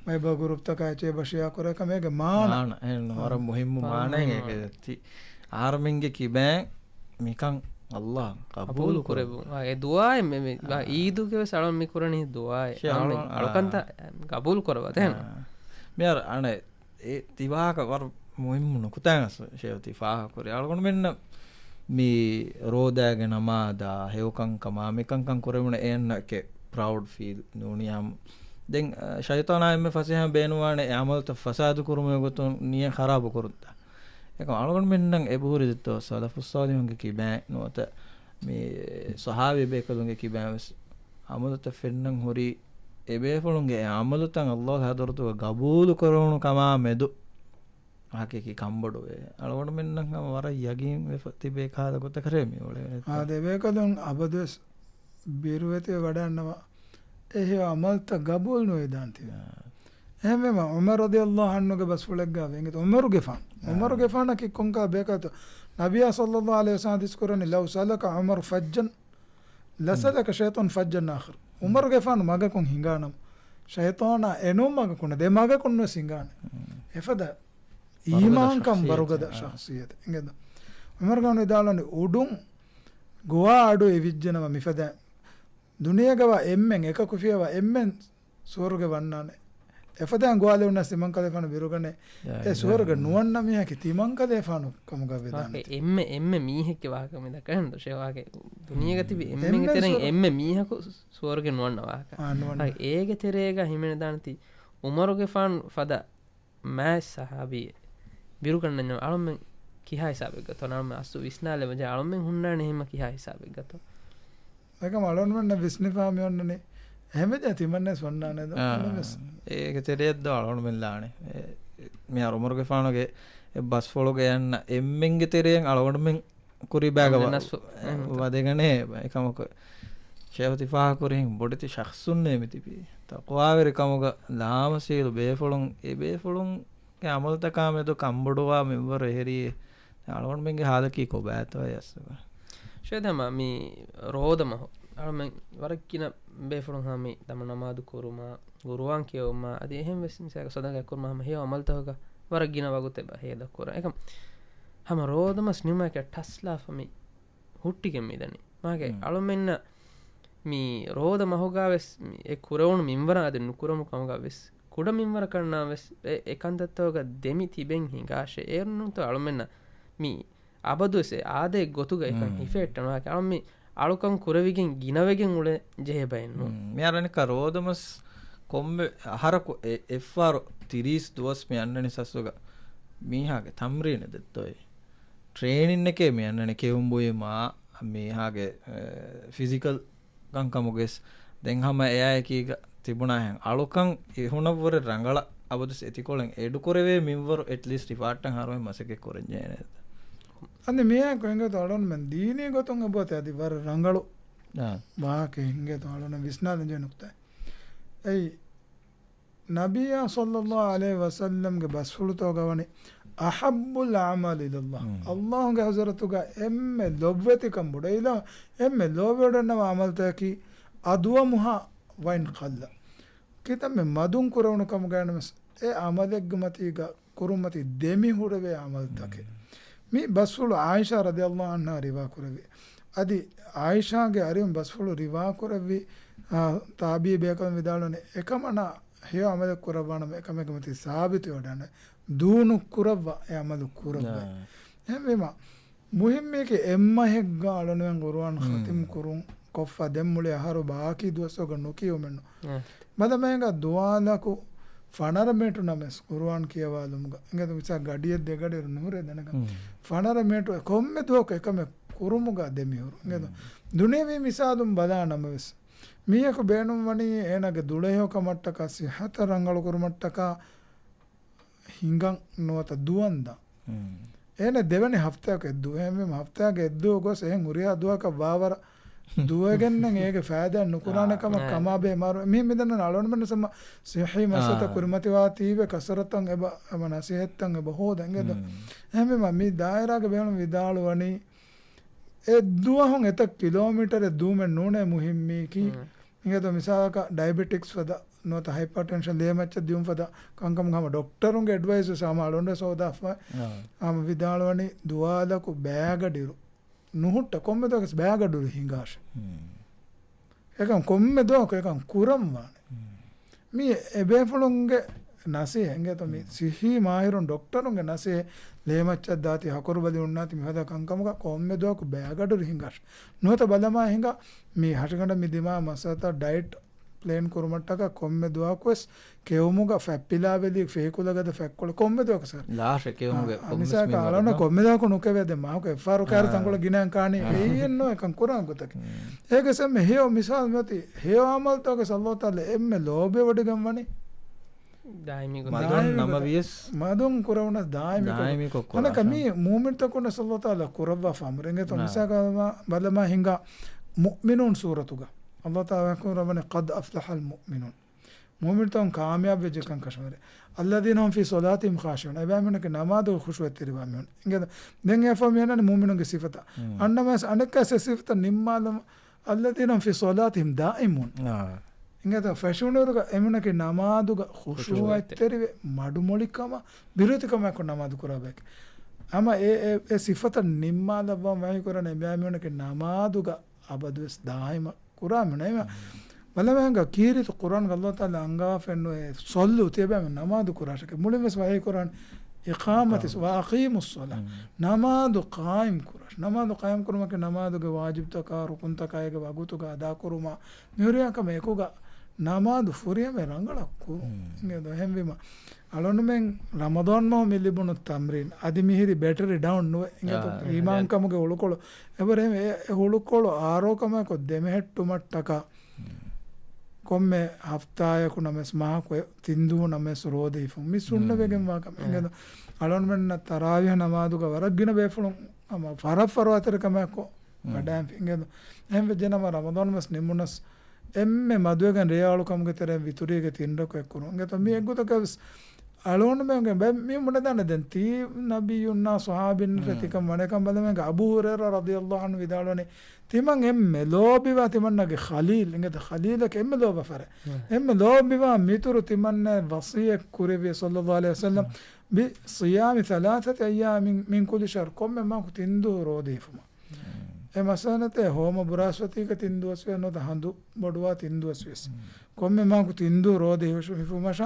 ބައިބަ ގުރުޕްތަކާ އެއްޗެއް އެބަ ޝެއާ ކުރޭ ކަމެއްގެ މާނަ. މާނަ. އެހެން ވަރަށް މުހިއްމު މާނަ. މާނައެއް އާ. އެކެ ތި އަހަރުމެންގެ ކިބައިން މިކަން އައްލާހް ޤަބޫލު ޤަބޫލު ކުރެއްވުން. ކުރެއްވުން. އާ، އެ ދުޢާއެއް މެ، މެ، އާ. އީދުގެ ވެސް އަޅުން މި ކުރަނީ ދުޢާއެއް. ޝޭ އަޅުން އަޅުން، އާ. އަޅުކަންތައް ޤަބޫލު ކުރައްވާ ދޭން. އާ. މިހާރު އަނެއް އެ ތި ވާހަކަ ވަރަށް މުހިއްމު ނުކުތާ އަސް ޝޭހު ތި ފާހަގަކުރި. އަޅުގަނޑުމެންނަށް މި ރޯދާގެ ނަމާދާ، ހެޔޮކަންކަމާ، މިކަންކަން ކުރެވުނު އެއަންނަ އެކެ ޕްރައުޑް ފީލް ނޫނިއްޔާމު. ދެން، އަ، ޝައިޠާނާ އެންމެ ފަސޭހަ ބޭނުވާނެ އެ އަމަލުތައް ފަސާދު ކުރުމުގެ ގޮތުން ނިޔަ ޚަރާބު ކުރުންތަ. އެކަމް އަޅުގަނޑުމެންނަށް އެބަހުރި ދެއްތޯ ސަލަފުއް ޞާލިޙުންގެ ކިބައިން ނުވަތަ މި ޞަޙާބީ ބޭކަލުންގެ ކިބައިން ވެސް އަމަލުތައް ފެންނަން ހުރީ އެބޭފުޅުންގެ އެ އަމަލުތައް އައްލާހުގެ ޙަޟްރަތުގަ ގަބޫލު ކުރެވުނު ކަމާ މެދު ހަޤީޤީ ކަންބޮޑުވޭ. އަޅުގަނޑުމެންނަށް ހަމަ ވަރަށް ޔަގީން ވެފަ ތިބޭ ކަހަލަ ގޮތަކަށް މި އުޅެވޭ. އާ، ދެބޭކަލުން އަބަދުވެސް ބިރުވެތިވެ ވަޑައިންނަވާ އެ ހެޔޮ އަމަލުތައް ގަބޫލު ނުވެދާން ތިބޭ. އާ. އެހެންވީމަ، ޢުމަރު ރަޟިޔަﷲ ޢަންހުގެ ބަސްފުޅެއްގަ ވެންގެތަ، ޢުމަރުގެފާނު. އާ. ޢުމަރުގެފާނަކީ ކޮންކަހަލަ ބޭކަލެއްތޯ؟ ނަބިއްޔާ ޞައްލަﷲު ޢަލައިހި ވަސައްލަމަ ޙަދީޘް ކުރަނީ، "لو سلك عمر فجا لسلك الشيطان فجا آخر." ޢުމަރުގެފާނު މަގަކުން ހިނގާނަމަ، ޝައިޠާނާ އެނޫން މަގަކުން ނަދޭ، މަގަކުން ވެސް ހިނގާނެ. އެފަދަ އީމާންކަން ބަރުގަދަ ޝަޚްޞިއްޔަތެއް. އިނގޭތަ؟ ޢުމަރުގެފާނު ވިދާޅުވަނީ އުޑުން ގޮވާ އަޑު އިވިއްޖެނަމަ މިފަދަ ދުނިޔޭގަވާ އެންމެން އެކަކު ފިޔަވާ އެންމެން ސުވަރުގެ ވަންނާނެ. އެފަދައިން ގޮވާލެވުނަސް ތިމަންކަލޭފާނު ބިރުގަނެ، އެ ސުވަރުގެ ނުވަންނަ މީހަކީ ތިމަންކަލޭފާނު ކަމުގަ ވެދާނެ. އެންމެ، އެންމެ މީހެއްގެ ވާހަކަ މި ދައްކަން ދޯ ޝޭވާގެ ދުނިޔޭގަ ތިބި އެންމެންގެ ތެރެއިން އެންމެ މީހަކު ސުވަރުގެ ނުވަންނަ ވާހަކަ. އާ، ނުވަންނަ. އާ، އޭގެ ތެރޭގަ ހިމެނެދާނެތީ އުމަރުގެފާނު ފަދަ މާތް ސަހާބީ ބިރުގަންނަންޏާ އަޅުމެން ކިހާ ހިސާބެއްގަތޯ؟ އަޅުމެން އަސްލު ވިސްނާލެވަޖާ އަޅުމެން ހުންނާނެ ހިމަ ކިހާ ހިސާބެއްގަތޯ؟ އެކަމް އަޅުންމެންނަށް ވިސްނިފާ މި އޮންނަނީ. އެހެންވެއްޖާ ތިމަންނަސް އޮންނާނެ ދޯ؟ އާ، އަޅުމެން ވެސް. އޭގެ ތެރެއަށް ދޯ އަޅުންމެން ލާނެ. އެ، މިހާރު އުމަރުގެފާނުގެ އެ ބަސްފުޅުގެ އަންނަ އެންމެންގެ ތެރެއިން އަޅުގަނޑުމެން ކުރި ބައިގަ ވަ-، ވަދެގަނޭ އެކަމަކު. ޝޭޚު ތިފާހަކުރިހެން ބޮޑެތި ޝަޚްޞުންނޭ މިތިބީ. ތަޤްވާވެރި ކަމުގަ ލާމަސީލު ބޭފުޅުން، އެ ބޭފުޅުންގެ ޢަމަލުތަކާ މެދު ކަންބޮޑުވާ މިންވަރު އެހެރީ. އަޅުގަނޑުމެންގެ ޙާލަކީ ކޮބާތޯ އަސްލުގަ؟ ޝޭޚް ދަމާ މި ރޯދަ މަހު އަޅުމެން ވަރަށް ގިނަ ބޭފުޅުން ހަމަ ދަމަ ނަމާދު ކުރުމާ، ގުރުއާން ކިޔެވުމާ، އަދި އެހެން ވެސް މިސާލަކަށް ޞަދަޤާ ކުރުމާ ހަމަ ހެޔޮ ޢަމަލުތަކުގަ ވަރަށް ގިނަ ވަގުތެއް ބަ ހޭދަ ކުރާ. އެކަމް ހަމަ ރޯދަ މަސް ނިމުމާއެކަ ޓަސްލާފަ މި ހުއްޓިގެން މިދަނީ. މާގެ އަޅުމެންނަށް މި ރޯދަ މަހުގަ ވެސް މި އެ ކުރެވުނު މިންވަރާ އަދި ނުކުރަމު ކަމުގަ ވެސް ކުޑަ މިންވަރަކަށްނާ ވެސް އެ، އެ ކަންތައްތަކުގަ ދެމި ތިބެން ހިނގާށޭ. އޭރުންތޯ އަޅުމެންނަށް މި އަބަދުވެސް އެ އާދައެއް ގޮތުގަ އެކަން ހިފެހެއްޓަން ވާކި. އަޅު މި އަޅުކަން ކުރެވިގެން ގިނަވެގެން އުޅެ ޖެހޭ ބައެއް ނޫން. މި އަރަނިކަ ރޯދަމަސް ކޮންމެ އަހަރަކު އެ، އެއްފަހަރު ތިރީސް ދުވަސް މި އަންނަނި ސަސްވަގަ މީހާގެ ތަމްރީނެއް ދެއްތޯއޭ. ޓްރޭނިންއެކޭ މި އަންނަނި ކެއުން ބުއިމާ މީހާގެ، އެ، ފިޒިކަލް ކަންކަމުގެސް ދެން ހަމަ އެއާއެކީގަ ތިބުނާހެން އަޅުކަން އިހުނަށްވުރެ ރަނގަޅަށް އަބަދުސް އެތިކޮޅެއް އެޑުކުރެވޭ މިންވަރު އެޓްލީސްޓް ހިފާއްޓަން ހަރުމެ މަސައްކަތް ކުރަންޖެހޭނެ. އަންނަ މިއާ ކޮއިންގަތު އަޅުންމެން ދީނީ ގޮތުން އެބައޮތޭ އަދި ވަރަށް ރަނގަޅު ވާހަކަ ހިނގޭތޯ އަޅުން ވިސްނާލަން ޖެހޭ ނުކުތާ. އެއީ ނަބިއްޔާ ޞައްލައްލާހު ޢަލައިހި ވަސައްލަމްގެ ބަސްފުޅުތޯގަ ވަނީ، "أحب الأعمال إلى الله." ﷲ ގެ ޙަޟްރަތުގަ އެންމެ ލޮބުވެތިކަން ބޮޑު، އެއިލާ އެންމެ ލޯބިވެޑަންނަވާ ޢަމަލުތަކަކީ، "أدومها وإن قل." ކިތަންމެ މަދުން ކުރެވުނު ކަމުގައި ނަމަސް، އެ ޢަމަލެއްގެ މަތީގަ ކުރުންމަތީ ދެމި ހުރެވޭ ޢަމަލުތަކެއް. މި ބަސްފުޅު ޢާއިޝާ ރަޟިޔައްލާހު ޢަންހާ ރިވާ ކުރެއްވި. އަދި ޢާއިޝާގެ އަރިހުން ބަސްފުޅު ރިވާ ކުރެއްވި، އާ، ތާބިޢީ ބޭކަލުން ވިދާޅުވަނީ، އެކަމަނާ ހެޔޮ ޢަމަލެއް ކުރައްވާނަމަ، އެކަމެއްގެ މަތީ ސާބިތުވެވަޑަން، ދޫ ނުކުރައްވާ އެ ޢަމަލު ކުރައްވައި. އެހެންވީމަ، މުހިއްމީކީ އެއްމަހެއްގަ އަޅުނުވެން ޤުރުއާން ޚަތިމް ކުރުން ކޮށްފަ ދެން މުޅި އަހަރު ބާކީ ދުވަސްވަގަ ނުކިޔުމެއްނު. މަދަމައިގަ ދުވާލަކު ފަނަރަ މިނެޓު ނަމަސް ޤުރުއާން ކިޔަވާލުމުގަ. އިނގޭތޯ މިސާ ގަޑިއެއް ދެގަޑިއިރު ނުހުރޭ ދެނެގަ. ފަނަރަ މިނެޓު ކޮންމެ ދުވަހަކު އެކަމެއް ކުރުމުގަ ދެމިހުރު. އިނގޭތޯ ދުނިޔަވީ މިސާލުން ބަލާ ނަމަވެސް، މީހަކު ބޭނުންވަނީ އޭނާގެ ދުޅަހެޔޮކަމަށްޓަކާ ސިއްހަތަށް ރަނގަޅުކުރުމަށްޓަކާ ހިނގަން ނުވަތަ ދުވަންދާ. އޭނަ ދެވަނި ހަފްތާއަކު އެއްދުވަހެއް ހެންވީމަ ހަފްތާގެ އެއްދުވަހު ގޮސް އެހެން ހުރިހާ ދުވަހަކަށް ވާވަރަށް ދުވެގެންނެއް އޭގެ ފައިދާއެއް ނުކުރާނެ ކަމަށް ކަމާބޭ މާރު. މި މިދަންނަ އަޅުންމެން ސަމަ ސިއްހީ މައްސަލަތައް ކުރިމަތިވާތީވެ ކަސަރަތަށް އެބަ ނަސޭހަތްތައް އެބަ ހޯދަ އިނގޭތޯ. އެހެންވީމަ މި ދާއިރާގެ ބޭނުން ވިދާޅުވަނީ އެއްދުވަހުން އެތައް ކިލޯމީޓަރެއް ދުވުމެއް ނޫނޭ މުހިއްމީކީ. އިނގޭތޯ މިސާލަކަށް ޑައިބެޓިކްސް ފަދަ ނުވަތަ ހައިޕާޓެންޝަން ލޭމައްޗަށް ދިއުން ފަދަ ކަންކަމުގަ ހަމަ ޑޮކްޓަރުންގެ އެޑްވައިސް ވެސް ހަމަ އަޅުންވެސް ހޯދާފަ. ހަމަ ވިދާޅުވަނީ ދުވާލަކު ބައިގަޑިއިރު ނުހުއްޓަ ކޮންމެ ދުވަހަކުވެސް ބައިގަޑިއިރު ހިނގާށޭ. އެކަން ކޮންމެ ދުވަހަކު އެކަން ކުރަންވާނެ. މީ އެބޭފުޅުންގެ ނަސޭހަ އިނގޭތޯ މި ސިއްހީ މާހިރުން ޑޮކްޓަރުންގެ ނަސޭހަ ލޭމައްޗަށް ދާތީ ހަކުރުބަލި އޮންނާތީ މިފަދަ ކަންކަމުގަ ކޮންމެ ދުވަހަކު ބައިގަޑިއިރު ހިނގާށޭ. ނުވަތަ ބަލަމާ ހިނގާ މި ހަށިގަނޑަށް މި ދިމާ މައްސަލަތައް ޑައެޓް ޕްލޭން ކުރުމަށްޓަކާ ކޮންމެ ދުވަހަކުވެސް ކެއުމުގަ ފަތްޕިލާވެލި ފޭކުލަގަދަ ފަތްކޮޅު ކޮންމެ ދުވަހަކު ސަރ. ލާށެ ކެއުމުގެ އާ، ކޮންމެސް މިސާލަކަށް މިންވަރަކަށް. އަޅަން ކޮންމެ ދުވަހަކު ނުކެވޭ ދެ މާކު އެއްފަހަރު ކާރި ތަންކޮޅެއް ގިނައިން ކާނީ. އެއީ އެއްނު އެކަން ކުރާން ގޮތަކީ. އޭގެ ސަމްމެ ހެޔޮ މިސާލު މިއޮތީ ހެޔޮ އަމަލުތަކެއް ﷲ ތަޢާލާ އެންމެ ލޯބިވެވޮޑިގަންވަނީ. ދާއިމީ ގޮތަށް. މަދުން ނަމަވިޔަސް. މަދުން ކުރެވުނަސް ދާއިމީ ކޮށް. ދާއިމީ ކޮށް ކުރާ. އަނެއްކާ މީ މުއުމިންތަކުންނަސް ﷲ ތަޢާލާ ކުރައްވާފާ އަމުރެއް އިނގޭތޯ. މިސާލަކަށް ބަލަމާ ހިނގާ މުއުމިނޫން ސޫރަތުގަ ﷲ ތަޢާލާ ކުރައްވަނީ قد أفلح المؤمنون. މުއުމިންތަކުން ކާމިޔާބުވެއްޖެ ކަންކަށަވަރެ. الذين هم في صلاتهم خاشعون. އެބައިމީހުންނަކީ ނަމާދުގަ ޚުޝޫޢަތްތެރިވާ މީހުން. އިނގޭތޯ. ދެން އެއަށްފަހު މި އަންނަނީ މުއުމިނުންގެ ސިފަތައް. އަންނަމަވެސް އަނެއްކާ އެ ސިފަތައް ނިންމާލަމާ الذين هم في صلاتهم دائمون. އިނގޭތޯ ފެށުނުއިރުގަ އެމީހުންނަކީ ނަމާދުގަ ޚުޝޫޢަތްތެރިވެ، މަޑުމޮޅިކަމަށް، ބިރުވެތިކަމާއެކު ނަމާދު ކުރާ ބައެކޭ. ހަމަ އެ، އެ، އެ ސިފަތައް ނިންމާލައްވާ ވަޙީ ކުރަނީ އެބައިމީހުންނަކީ ނަމާދުގަ އަބަދުވެސް ދާއިމަށް ކުރާ މީހުން. ބަލަމެންގ ކީރިތި ޤުރްއާންގަ އައްލާހު ތަޢާލާ އަންގާފައެއްނު އެ ޞައްލޫ ތިޔަބައިމީހުން ނަމާދު ކުރާށެކޭ. މުޅިންވެސް ވަޙީ ކުރާނީ އިޤާމަތި ވައަޤީމުއްޞަލާ. ނަމާދު ޤާއިމް ކުރާށޭ. ނަމާދު ޤާއިމް ކުރުމަކީ ނަމާދުގެ ވާޖިބުތަކާ ރުކުންތަކާ އޭގެ ވަގުތުގަ އަދާކުރުމާ މިހުރިހާ ކަމެއް އެކުގަ ނަމާދު ފުރިހަމަ ރަނގަޅަށް ކުރުން. އިނގޭތޯ އެހެންވީމަ އަޅުގަނޑުމެން ރަމަޟާން މަހު މި ލިބުނު ތަމްރީން އަދި މިހިރީ ބެޓަރީ ޑައުން ނުވޭ. އިނގޭތޯ އާ، އީމާންކަމުގެ ހުޅުކޮޅު އެބަރެ އެ، އެ ހުޅުކޮޅު އާރޯކަމާއެކު ދެމެހެއްޓުމަށްޓަކާ ކޮންމެ ހަފްތާއަކު ނަމަވެސް މަހަކު ތިން ދުވަހު ނަމަވެސް ރޯދަ ހިފުން މި ސުންނަ ވެގެން ވާ ކަމެއް. އިނގޭތޯ އަޅުގަނޑުމެންނަށް ތަރާވީހަ ނަމާދުގަ ވަރަށް ގިނަ ބޭފުޅުން ހަމަ ފަރަށް ފަރުވާތެރިކަމާއެކު ވަޑައިން ފިނގޭދޯ. އެހެންވެއްޖެ ނަމަ ރަމަޟާން މަސް ނިމުނަސް އެންމެ މަދުވެގެން ރޭއަޅުކަމުގެ ތެރެއިން ވިތުރީގެ ތިން ރަކުޢަތް ކުރުން. އިނގޭތޯ މި އެއްގޮތަކަށް ވެސް އަޅުގަނޑުމެންގެ ބެ-، މި ބުނެދާނެ ދެން ތީ ނަބިއްޔުންނާ ޞަޙާބީން ރޭ ތިކަން ވަނެކަން ބަލަމެންގެ އަބޫ ހުރައިރާ ރަޟިޔަﷲ ޢަންހު ވިދާޅުވަނީ ތިމަން އެންމެ ލޯބިވާ ތިމަންނަގެ ޚަލީލް، އިނގޭތޯ ޚަލީލަކީ އެންމެ ލޯބިވާ ފަރެއް. އެންމެ ލޯބިވާ މިތުރު ތިމަންނަ ވަޞިއްޔަތް ކުރެއްވި ޞައްލަﷲ ޢަލައިހި ވަސައްލަމް ބިޞިޔާމި ޘަލާޘަތި އައްޔާމިން މިން ކުއްލި ޝަހްރި ކޮންމެ މަހަކު ތިން ދުވަހު ރޯދަ ހިފުމަށް. އެ މަސައްކަތެއް ހޯމަ ބުރާސްފަތީގަ ތިން ދުވަސްވެ ނުވަތަ ހަނދު ބޮޑުވާ ތިން ދުވަސްވެސް. ކޮންމެ މަހަކު ތިން ދުވަހު ރޯދަ ހިފު-، ހިފުމަށާ،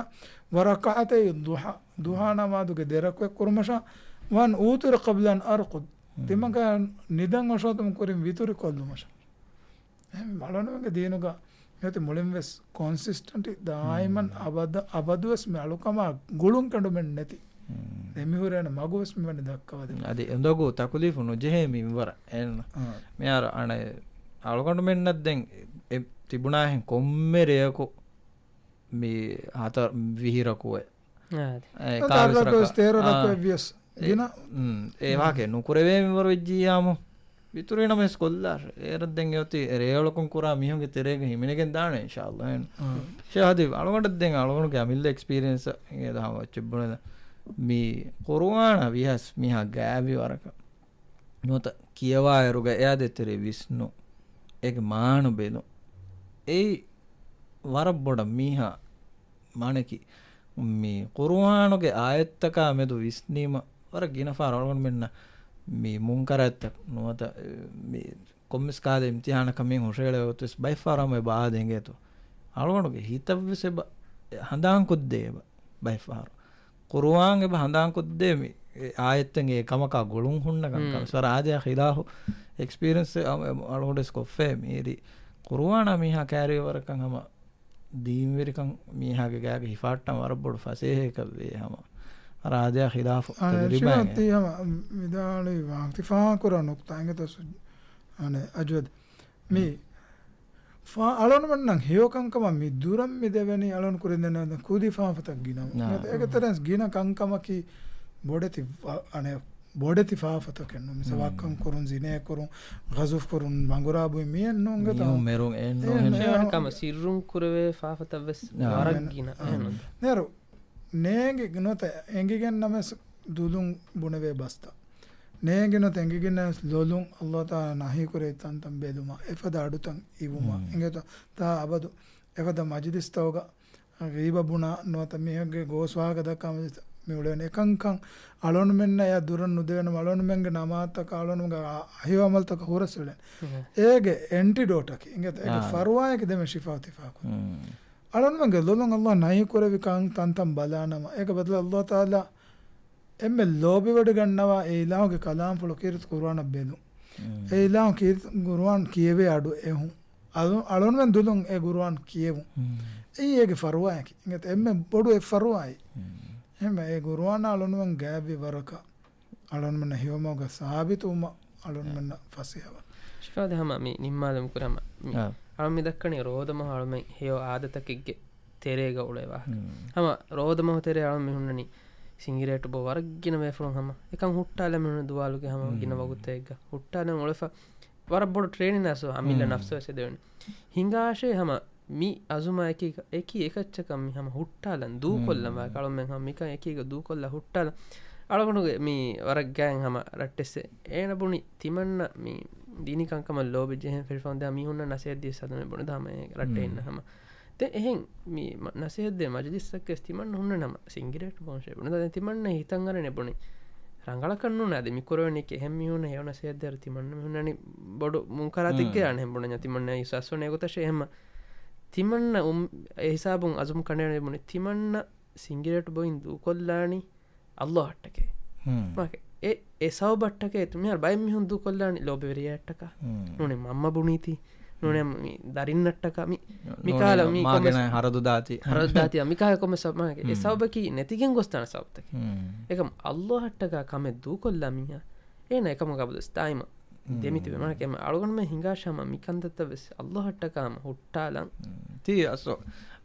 ވަރަކަޢަތައި ޟުޙާ، ޟުޙާ ނަމާދުގެ ދެ ރަކުޢަތް ކުރުމަށާ، ވަން އޫތިރަ ޤަބްލަ އަން އަރްޤުދް. ތިމަން ނިދަން އޮށޯތުމުގެ ކުރިން ވިތުރި ކޮށްލުމަށާ. އެހެން އަޅުގަނޑުމެންގެ ދީނުގަ މިއޮތީ މުޅިންވެސް ކޮންސިސްޓެންޓް ދާއިމަން އަބަދަށް، އަބަދުވެސް މި އަޅުކަމާ ގުޅުން ކެނޑުމެއް ނެތި. ދެމިހުރޭނެ މަގުވެސް މިވަނީ ދައްކަވަދެއް. އަދި އެނދުގު ތަކުލީފު ނުޖެހޭ މިންވަރަށް އެން. މިހާރު އަނެއް އަޅުގަނޑުމެންނަށް ދެން އެ، އެ ތިބުނާހެން ކޮންމެ ރެޔަކު މި ހަތަރު ވިހި ރަކުޢަތް. އާ، އެ، އަދި ކާވެސް އަރަކު ރަކާ-، ވެސް ތޭރަ އާ، ރަކުޢަތް ވިޔަސް އެ، ގިނަ. އުން، އެ ވާހަކަ ނުކުރެވޭ މިންވަރު ވެއްޖިއްޔާމު، ވިތުރީ ނަމަވެސް ކޮށްލާށޭ. އޭރަށް ދެން އެއޮތީ އެ ރޭއަޅުކަން ކުރާ މީހުންގެ ތެރޭގަ ހިމެނިގެން ދާނެ އިންޝާﷲ. އާ. ޝޭޚް އަދި އަޅުގަނޑަށް ދެން އަޅުގަނޑުގެ އަމިއްލަ އެކްސްޕީރިއެންސަށް އެ ދާ ހަމަ އެއްޗެއް ބުނެދާ. މި ޤުރުއާނާ ވިޔަސް މީހާ ގާތްވި ވަރަކަށް ނުވަތަ ކިޔަވާއިރުގަ އެއާ ދޭތެރޭ ވިސްނުން، އޭގެ މާނަ ބެލުން. އެއީ ވަރަށް ބޮޑަށް މީހާ މާނަކީ މި ޤުރުއާނުގެ އާޔަތްތަކާ މެދު ވިސްނީމަ ވަރަށް ގިނަ ފަހަރަށް އަޅުގަނޑުމެންނަށް މި މުންކަރާތްތައް ނުވަތަ މި ކޮންމެސް ކާލެ އިމްތިހާނަކަށް މީހުން ހުށައެޅޭ ގޮތުވެސް ބައެއް ފަހަރަށް އެބަ އާދެ އިނގޭތޯ. އަޅުގަނޑުގެ ހިތަށްވެސް އެބަ ހަނދާންކޮށްދޭ އެބަ ބައެއް ފަހަރު. ޤުރުއާން އެބަ ހަނދާންކޮށްދޭ މި އާޔަތްތައް އެ ކަމަކާ ގުޅުން ހުންނަކަން. ކަމެސް ވަރަށް އާދަޔާ ޚިލާފު އެކްސްޕީރިއެންސް އަޅުގަނޑުވެސް ކޮށްފައޭ މިއިރީ. ޤުރުއާނާ މީހާ ކައިރިވެވަރަކަށް ހަމަ ދީންވެރިކަން މީހާގެ ގާގަ ހިފާއްޓަން ވަރަށް ބޮޑު ފަސޭހައަކަށް ވޭ ހަމަ. އަރާދަޔާ ޚިލާފު އަނެ، ތަޖުރިބާއެއް. ޝިޔާތީ ހަމަ މިދާޅުވި ވާހަކަ ތި ފާހަގަކުރާ ނުކުތާ އިނގޭތޯ ސު-، އަނެ، އަޖްވަދް. މި ފާ-، އަޅުގަނޑުމެންނަށް ހެޔޮ ކަންކަމަށް މި ދުރަށް މި ދެވެނީ އަޅުގަނޑު ކުރިން ދެންނެވި ކުދި ފާފަތައް ގިނަ. އާ. އިނގޭތޯ އޭގެ ތެރެއިން ގިނަ ކަންކަމަކީ ބޮޑެތި ވަ-، އަނެ، ބޮޑެތި ފާފަތަކެއް ނޫން. މިސާ ވައްކަން ކުރުން، ޒިނޭ ކުރުން، ޣަޒުފް ކުރުން، ބަނގުރާ ބުއި މިއެއް ނޫން ގެތޯ. މީހުން މެރުން އެއް ނޫން. އެހެން ހެން. ކަމަށް ސިއްރުން ކުރެވޭ ފާފަތައް ވެސް އާ. ވަރަށް އެހެން. ގިނަ. އާ. އެހެން. ނެރު ނޭނގި ނުވަތަ އެނގިގެން ނަމަވެސް ދުލުން ބުނެވޭ ބަސްތައް. ނޭނގި ނުވަތަ އެނގިގެން ނަމަވެސް ލޮލުން އައްލާހު ތަޢާލާ ނަހީ ކުރެއްވި ތަންތަން ބެލުމަށް އެފަދަ އަޑުތަން އިވުމަށް. އިނގޭތޯ ތާ އަބަދު އެފަދަ މަޖިލިސްތަކުގަ ޣީބަ ބުނާ ނުވަތަ މީހެއްގެ ގޯސް ވާހަކަ ދައްކާ މަޖިލިސް މި އުޅެނީ. އެކަންކަން އަޅުގަނޑުމެންނަށް އެއަށް ދުރަށް ނުދެވޭނަމަ އަޅުގަނޑުމެންގެ ނަމާދުތަކަށް އަޅުގަނޑުމެންގެ އަ-، ހެޔޮ އަމަލުތަކަށް ހުރަސް އުޅެނީ. އޭގެ އެންޓިޑޯޓަކީ އިނގޭތޯ އޭގެ އާ. ފަރުވާއެކޭ ދެމެ ޝިފާ ތިފާ ކުރީ. އަޅުގަނޑުމެންގެ ލޮލުން އައްލާހު ނަހީ ކުރެއްވި ކަން ތަންތަން ބަލާނަމަ، އޭގެ ބަދަލަށް އައްލާހު ތަޢާލާ އެންމެ ލޯބިވެޑިގަންނަވާ އެ އިލާހުގެ ކަލާމްފުޅު ކީރިތި ޤުރުއާނަށް ބެލުން. އެ އިލާހު ކީރިތި ޤުރުއާން ކިޔެވޭ އަޑު އެހުން. އަޅު-، އަޅުގަނޑުމެން ދުލުން އެ ޤުރުއާން ކިޔެވުން. އެއީ އޭގެ ފަރުވާއަކީ. އިނގޭތޯ އެންމެ ބޮޑު އެއް ފަރުވާއެއް. އެހެންވެ އެ ޤުރުއާނާ އަޅުގަނޑުމެން ގާތްވި ވަރަކަށް އަޅުގަނޑުމެންނަށް ހެޔޮމަގަށް ސާބިތުވުމަށް އަޅުގަނޑުމެންނަށް ފަސޭހަވާން. ޝިފާ ދެ ހަމަ މި ނިންމާލަމު ކުރަމަ މި އާ. އަޅު މި ދައްކަނީ ރޯދަމަހު އަޅުމެން ހެޔޮ އާދަތަކެއްގެ ތެރޭގަ އުޅޭ ވާހަކަ. ހަމަ ރޯދަމަހު ތެރޭ އަޅު މި ހުންނަނީ ސިނގިރޭޓު ބޯ ވަރަށް ގިނަ ބޭފުޅުން ހަމަ އެކަން ހުއްޓާލަ މި ހުންނަ ދުވާލުގެ ހަމަ ގިނަ ވަގުތެއްގަ ހުއްޓާލަ އުޅެފަ ވަރަށް ބޮޑު ޓްރޭނިން އަސް އަމިއްލަ ނަފްސަށް ވެސް ދެވެނީ. ހިނގާށޭ ހަމަ މި އަޒުމާ އެކީގަ، އެކީ އެކައްޗަކަށް މި ހަމަ ހުއްޓާލަން ދޫކޮށްލަން ވާ ކަޅުމެން ހަމަ މިކަން އެކީގަ ދޫކޮށްލާ ހުއްޓާލަން. އަޅުގަނޑުގެ މި ވަރަށް ގާތް ހަމަ ރައްޓެއްސެއް. އޭނަ ބުނި ތިމަންނަ މި ދީނީ ކަންކަމަށް ލޯބި ޖެހެން ފިރިފަހުން ދާ މީހުންނަށް ނަސޭހަތް ދީ ސަދަމެ ބުނެދާ ހަމަ އެ ރައްޓެއް އިންނަ ހަމަ. ދެ އެހެން މި ނަސޭހަތްދޭ މަޖިލިސްތަކެސް ތިމަންނަ ހުންނަނަމަ ސިނގިރޭޓް ބޯން ޝޭބުނު ދެ ތިމަންނަ ހިތަށް އަރަނެ ބުނި ރަނގަޅަކަށް ނޫނާ ދެ މިކުރެވެނީ އެހެން މީހުން ހެޔޮ ނަސޭހަތްދޭ ތިމަންނަ މި ހުންނަނީ ބޮޑު މުންކަރާތެއްގެ އަނެ ހެން ބުނަންޏާ ތިމަންނަ އިސާސް ވަނީ އެގޮތަށް އެހެން ތިމަންނަ އެ ހިސާބުން އަޒުމް ކަނޑޭނެ ބުނި ތިމަންނަ ސިނގިރޭޓް ބޮއިން ދޫކޮށްލާނީ އައްލޯހަށްޓަކޭ. މާކެ އެ އެ ސަބަބަށްޓަކޭ މިހާރު ބައެއް މީހުން ދޫކޮށްލާނީ ލޯބިވެރިޔާއަށްޓަކާ. ނޫނީ މަންމަ ބުނީތީ. ނޫނީ މި ދަރިންނަށްޓަކާ. މި މިކާލަ މީ މާގެނަ ހަރަދު ދާތީ. ހަރަދު ދާތީ މިކާ ކޮމެ ސަބަބަކީ އެ ސަބަބަކީ ނެތިގެން ގޮސްދާނެ ސަބަބުތަކެއް. އެކަމް އައްލޯހަށްޓަކާ ކަމެއް ދޫކޮށްލާ މީހާ އޭނަ އެކަމުގަ އަބަދުވެސް ދާއިމަ ދެމިތިބެ. މާކެ އަޅުގަނޑުމެން ހިނގާށާމަ މިކަންތައްތައް ވެސް އައްލޯހަށްޓަކާމަ ހުއްޓާލަން. ތީ އަސް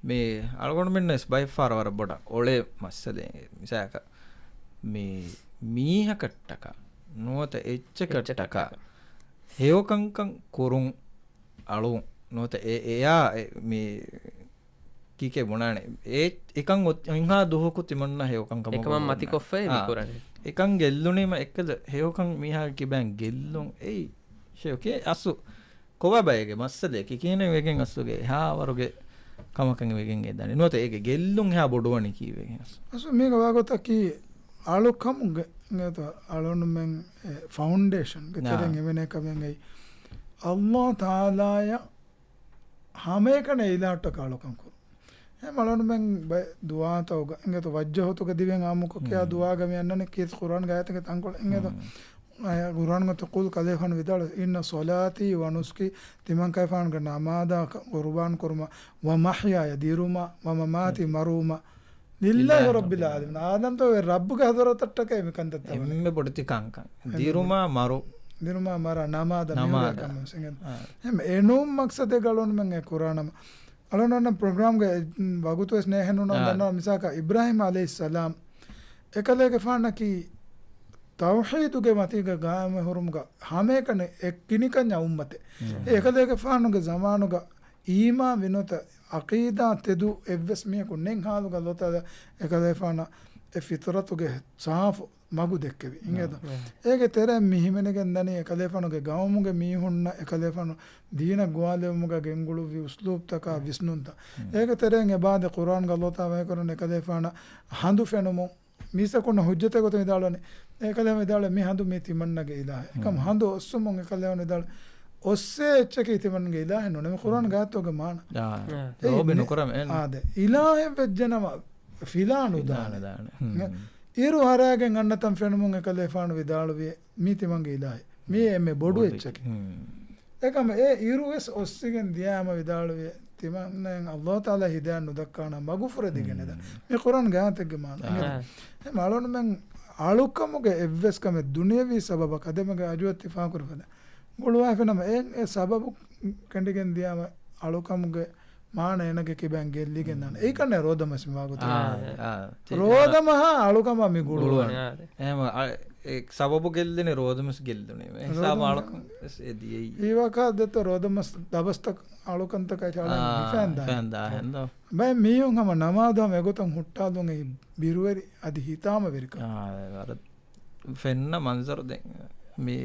މި އަޅުގަނޑުމެންނަސް ބައެއްފަހަރަށް ވަރަށް ބޮޑަށް އޮޅޭ މައްސަލައެއް. މިސާލަކަށް މި މީހަކަށްޓަކާ ނުވަތަ އެއްޗަކަށްޓަކާ ހެޔޮކަންކަން ކުރުން އަޅުން ނުވަތަ އެ އެޔާ އެ މި ކީކޭ ބުނާނެ؟ އެ އެކަން އޮތް އެހާ ދުހަކު ތިމަންނަ ހެޔޮކަން ކަމަށް އެކަމަށް ބުނާނެ. މަތިކޮށްފައި އާ، މި ކުރަނީ. އެކަން ގެއްލުނީމަ އެއްކަލަ ހެޔޮކަން މީހާގެ ކިބައިން ގެއްލުން އެއީ ޝެޔޮކޭ އަސް ކޮބާ ބައެއްގެ މައްސަލައެކޭ ކިހިނެއް ވެގެން އަސްލުގެ އެހާ ވަރުގެ ކަމަކަށް ވެގެން އެދާނެ. ނުވަތަ އޭގެ ގެއްލުން އެހާ ބޮޑުވަނީ ކީއްވެގެން އަސް؟ އަސް މީގަ ވާގޮތަކީ އަޅުކަމުގެ އިނގޭތޯ އަޅުންމެން އެ ފައުންޑޭޝަންގެ ތެރެއިން އެވެނޭ ކަމެއްގައި އައްލާހު ތަޢާލާޔަށް ހަމައެކަނި އިލާހަށްޓަކާ އަޅުކަން ކުރުން. އެހެން އަޅުންމެން ބައެއް ދުޢާތަކުގަ އިނގޭތޯ ވައްޖަހުތުގަ ދިވެން އާއްމުކޮށް ކިޔާ ދުޢާގަ މި އަންނަނީ ކީރިތި ޤުރްއާންގެ އާޔަތެއްގެ ތަންކޮޅެއް އިނގޭތޯ. އާ، ޤުރްއާންގަ ތަ ޤުލް ކަލޭފާނު ވިދާޅުވި، އިންނަ ޞަލާތީ ވަ ނުސްކީ، ތިމަންކަލޭފާނުގެ ނަމާދާ ޤުރުބާން ކުރުމާ، ވަ މަޙްޔާޔަ ދިރުމާ، ވަ މަމާތީ މަރުވުމާ، ލިއްލާހި ރައްބިލް ޢާލަމީން. އާދަމްތޯ އެ ރައްބުގެ ޙަޟްރަތަށްޓަކައި މި ކަންތައްތައް ވަނީ. އެންމެ ބޮޑެތި ކަންކަން. އެންމެ ދިރުމާ މަރު. ދިރުމާ މަރާ ނަމާދަށް ނަމާދަށް. މިވެ ކަމެއް ވެސް އިނގޭތޯ. އާ. އެހެން އެނޫން މަޤްޞަދެއްގަ އަޅުންމެން އެ ކުރާނަމަ. އަޅުން އަންނަ ޕްރޮގްރާމްގެ ވަގުތު ވެސް ނޭހެނުން އާ. ދަންނަ މިސާކަށް އިބްރާހީމް ޢަލައިހިއްސަލާމް އެކަލޭގެފާނަކީ ތައުޙީދުގެ މަތީގަ ގާއިމްވެ ހުރުމުގަ ހަމައެކަނި އެ ގިނިކަންޏާ އުއްމަތެއް. އެ އެކަލޭގެފާނުގެ ޒަމާނުގަ އީމާން ވި ނުވަތަ ޢަޤީދާ ތެދު އެއްވެސް މީހަކު ނެތް ޙާލުގަ އަލްލާހު ތަޢާލާ އެކަލޭފާނަށް އެ ފިޠުރަތުގެ ސާފު މަގު ދެއްކެވި. އިނގޭތޯ؟ އާ. އޭގެ ތެރެއިން މި ހިމެނިގެން ދަނީ އެކަލޭފާނުގެ ގައުމުގެ މީހުންނަށް އެކަލޭފާނު ދީނަށް ގޮވާލެވުމުގަ ގެންގުޅުއްވި އުސްލޫބްތަކާ ވިސްނުންތައް. އޭގެ ތެރެއިން އެބާދެ ޤުރްއާންގަ އަލްލާހު ތަޢާލާ ވަޙީކުރަނީ އެކަލޭފާނަށް ހަނދު ފެނުމުން މީސްތަކުންނަށް ޙުއްޖަތެއް ގޮތުން ވިދާޅުވަނީ. އެކަލޭފާނު ވިދާޅުވޭ މި ހަނދު މީ ތިމަންނަގެ އިލާހެއް. އެކަމް ހަނދު އޮއްސުމުން އެކަލޭފާނު ވިދާޅުވޭ އޮއްސޭ އެއްޗަކީ ތިމަންގެ އިލާހެއް ނޫނޭ. މި ޤުރްއާން އާޔަތުގެ މާނަ. އާ، އެއީ ލޯބި ނުކުރަމޭ. އާދެ، އިލާހެއް ވެއްޖެނަމަ ފިލާ ނުދާނެ. ނުދާނެ. ހުން. އިރު އަރާގެން އަންނަތަން ފެނުމުން އެކަލޭފާނު ވިދާޅުވި މީ ތިމަންގެ އިލާހެއް. މީ އެންމެ ބޮޑު ބޮޑު އެއްޗަކީ. ހުން. އެކަމަ އެ އިރު ވެސް އޮއްސިގެން ދިޔާމަ ވިދާޅުވި ތިމަންނައަށް އަލްލާހު ތަޢާލާ ހިދާޔަތް ނުދައްކާނަމަ މަގުފުރެދިގެން އެދާ. މި ޤުރްއާންގެ އާޔަތެއްގެ މާނަ. އާ. އެހެން އަޅުންމެން އަޅުކަމުގެ އެއްވެސް ކަމެއް ދުނިޔަވީ ސަބަބަކަށް އަދެމެގެ އަޖުވައްތި ފާކުރި ފަދަ ގުޅުވާފިނަމަ އެ އެ ސަބަބު ކެނޑިގެން ދިޔާމަ އަޅުކަމުގެ މާނަ އޭނަގެ ކިބައިން ގެއްލިގެން ދާނެ. އެއީކަންނޭ ރޯދަމަސް މި ވާގޮތަށް. އާ، އާ، ތި-، ރޯދަމަހާ އަޅުކަމާ މި ގުޅުވަން. ގުޅުވަން. އާ، އެހެން އަ-، އެ ސަބަބު ގެއްލެނީ ރޯދަމަސް ގެއްލުނީމަ. އެ ހިސާބަށް ރޯދަމަސް އަޅުކަން ވެސް އެ ދިޔައީ. ހީވާކަށް ދެއްތޯ ރޯދަމަސް ދަބަސްތައް އަޅުކަންތަކާ އާ، ހިފައިން ދާނެ. ހިފައިން ދާ ހެންދޯ. ބައެއް މީހުން ހަމަ ނަމާދު ހަމަ އެގޮތަށް ހުއްޓާލުން އެއީ ބިރުވެރި އަދި ހިތާމަވެރިކަން. އާ، ވަރަށް ފެންނަ މަންޒަރު ދެން މި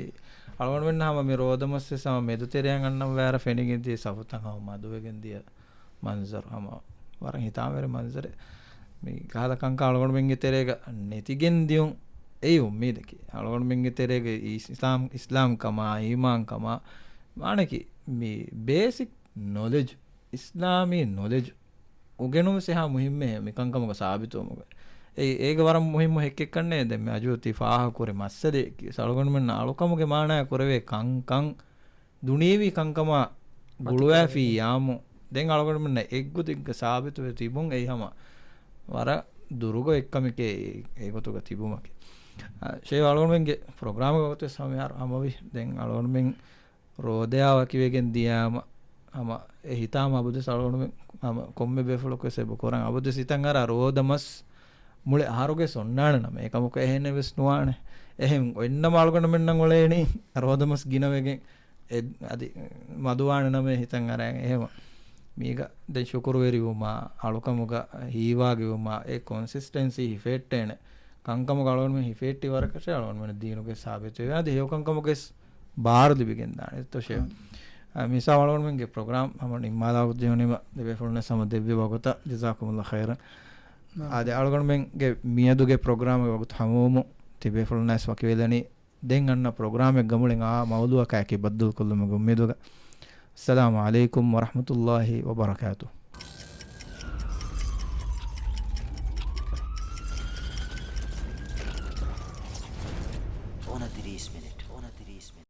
އަޅުގަނޑުމެން ހަމަ މި ރޯދަމަސް ވެސް ހަމަ މެދުތެރެއަށް އަންނަން ވާރަށް ފެނިގެން ދިޔަ ސަފުތައް ހަމަ މަދުވެގެން ދިޔަ މަންޒަރު ހަމަ ވަރަށް ހިތާމަވެރި މަންޒަރެއް. މި ކަހަލަ ކަންކަން އަޅުގަނޑުމެންގެ ތެރޭގަ ނެތިގެން ދިޔުން އެއީ އުއްމީދަކީ. އަޅުގަނޑުމެންގެ ތެރޭގަ އިސް-، އިސްލާމް، އިސްލާމް ކަމާ، އީމާން ކަމާ، މާނަކީ މި ބޭސިކް ނޮލެޖް، އިސްލާމީ ނޮލެޖް އުގެނުން ވެސް އެހާ މުހިއްމޭ މިކަންކަމުގަ ސާބިތުވުމުގަ. އެ-، އޭގެ ވަރަށް މުހިއްމު ހެއްކެއްކަންނޭ. ދެން މި އަޖު ތި ފާހަގަކުރި މައްސަލައަކީ އަޅުގަނޑުމެންނަށް އަޅުކަމުގެ މާނަޔާ ކުރެވޭ ކަންކަން ދުނިޔެވީ ކަންކަމާ ގުޅުވާފިއްޔާމު ދެން އަޅުގަނޑުމެންނަށް އެއްގޮތެއްގަ ސާބިތުވެ ތިބުން އެއީ ހަމަ ވަރަށް ދުރުގަ އެއްކަމެކޭ އެ-، އެގޮތުގަ ތިބުމަކީ. އަ، ޝޭޚް އަޅުގަނޑުމެންގެ ޕްރޮގްރާމްގެ ވަގުތުވެސް ހަމަ މިހާރު ހަމަވި. ދެން އަޅުގަނޑުމެން ރޯދަޔާ ވަކިވެގެން ދިޔާމަ، ހަމަ އެ ހިތާމަ އަބަދުވެސް އަޅުގަނޑުމެން ހަމަ ކޮންމެ ބޭފުޅަކުވެސް އެބަ ކުރަން އަބަދުވެސް ހިތަށް އަރާ ރޯދަމަސް މުޅި އަހަރުގެ އޮންނާނެ ނަމަ، އެކަމަކު އެހެނެއް ވެސް ނުވާނެ. އެހެން އޮތްނަމަ އަޅުގަނޑުމެންނަށް އުޅޭނީ ރޯދަމަސް ގިނަވެގެން އެ-، އަދި މަދުވާނެ ނަމަ ހިތަށް އަރާ އެހެމަ. މީގަ ދެން ޝުކުރުވެރިވުމާ، އަޅުކަމުގަ ހީވާގިވުމާ، އެ ކޮންސިސްޓެންސީ ހިފެހެއްޓޭނެ. ކަންކަމުގަ އަޅުގަނޑުމެން ހިފެހެއްޓި ވަރަކަށެއް އަޅުގަނޑުމެން ދީނުގެ ސާބިތުވެވޭ. އަދި ހެޔޮކަންކަމުގެ ބާރު ލިބިގެންދާނެ. އެއްތޯ ޝޭ؟ އާ. އާ، މިސާ އަޅުގަނޑުމެންގެ ޕްރޮގްރާމް ހަމަ ނިންމާލާ ޖެހުނީމަ ދެބޭފުޅުންނަށް ހަމަ ދެއްވި ވަގުތަށް ޖަޒާކުމުﷲ ޚައިރަން. އާދެ، އަޅުގަނޑުމެންގެ މިއަދުގެ ޕްރޮގްރާމްގެ ވަގުތު ހަމަވުމުން ތިބޭފުޅުންނަށް ވަކިވެލަނީ. ދެން އަންނަ ޕްރޮގްރާމެއްގަ މުޅިން އާ މައުޟޫޢަކާއެކީ ބައްދަލުކޮށްލުމުގެ އުއްމީދުގަ. އައްސަލާމު ޢަލައިކުމް ވަރަޙްމަތުﷲ ވަބަރަކާތުހު. އޮނަތިރީސް މިނިޓް.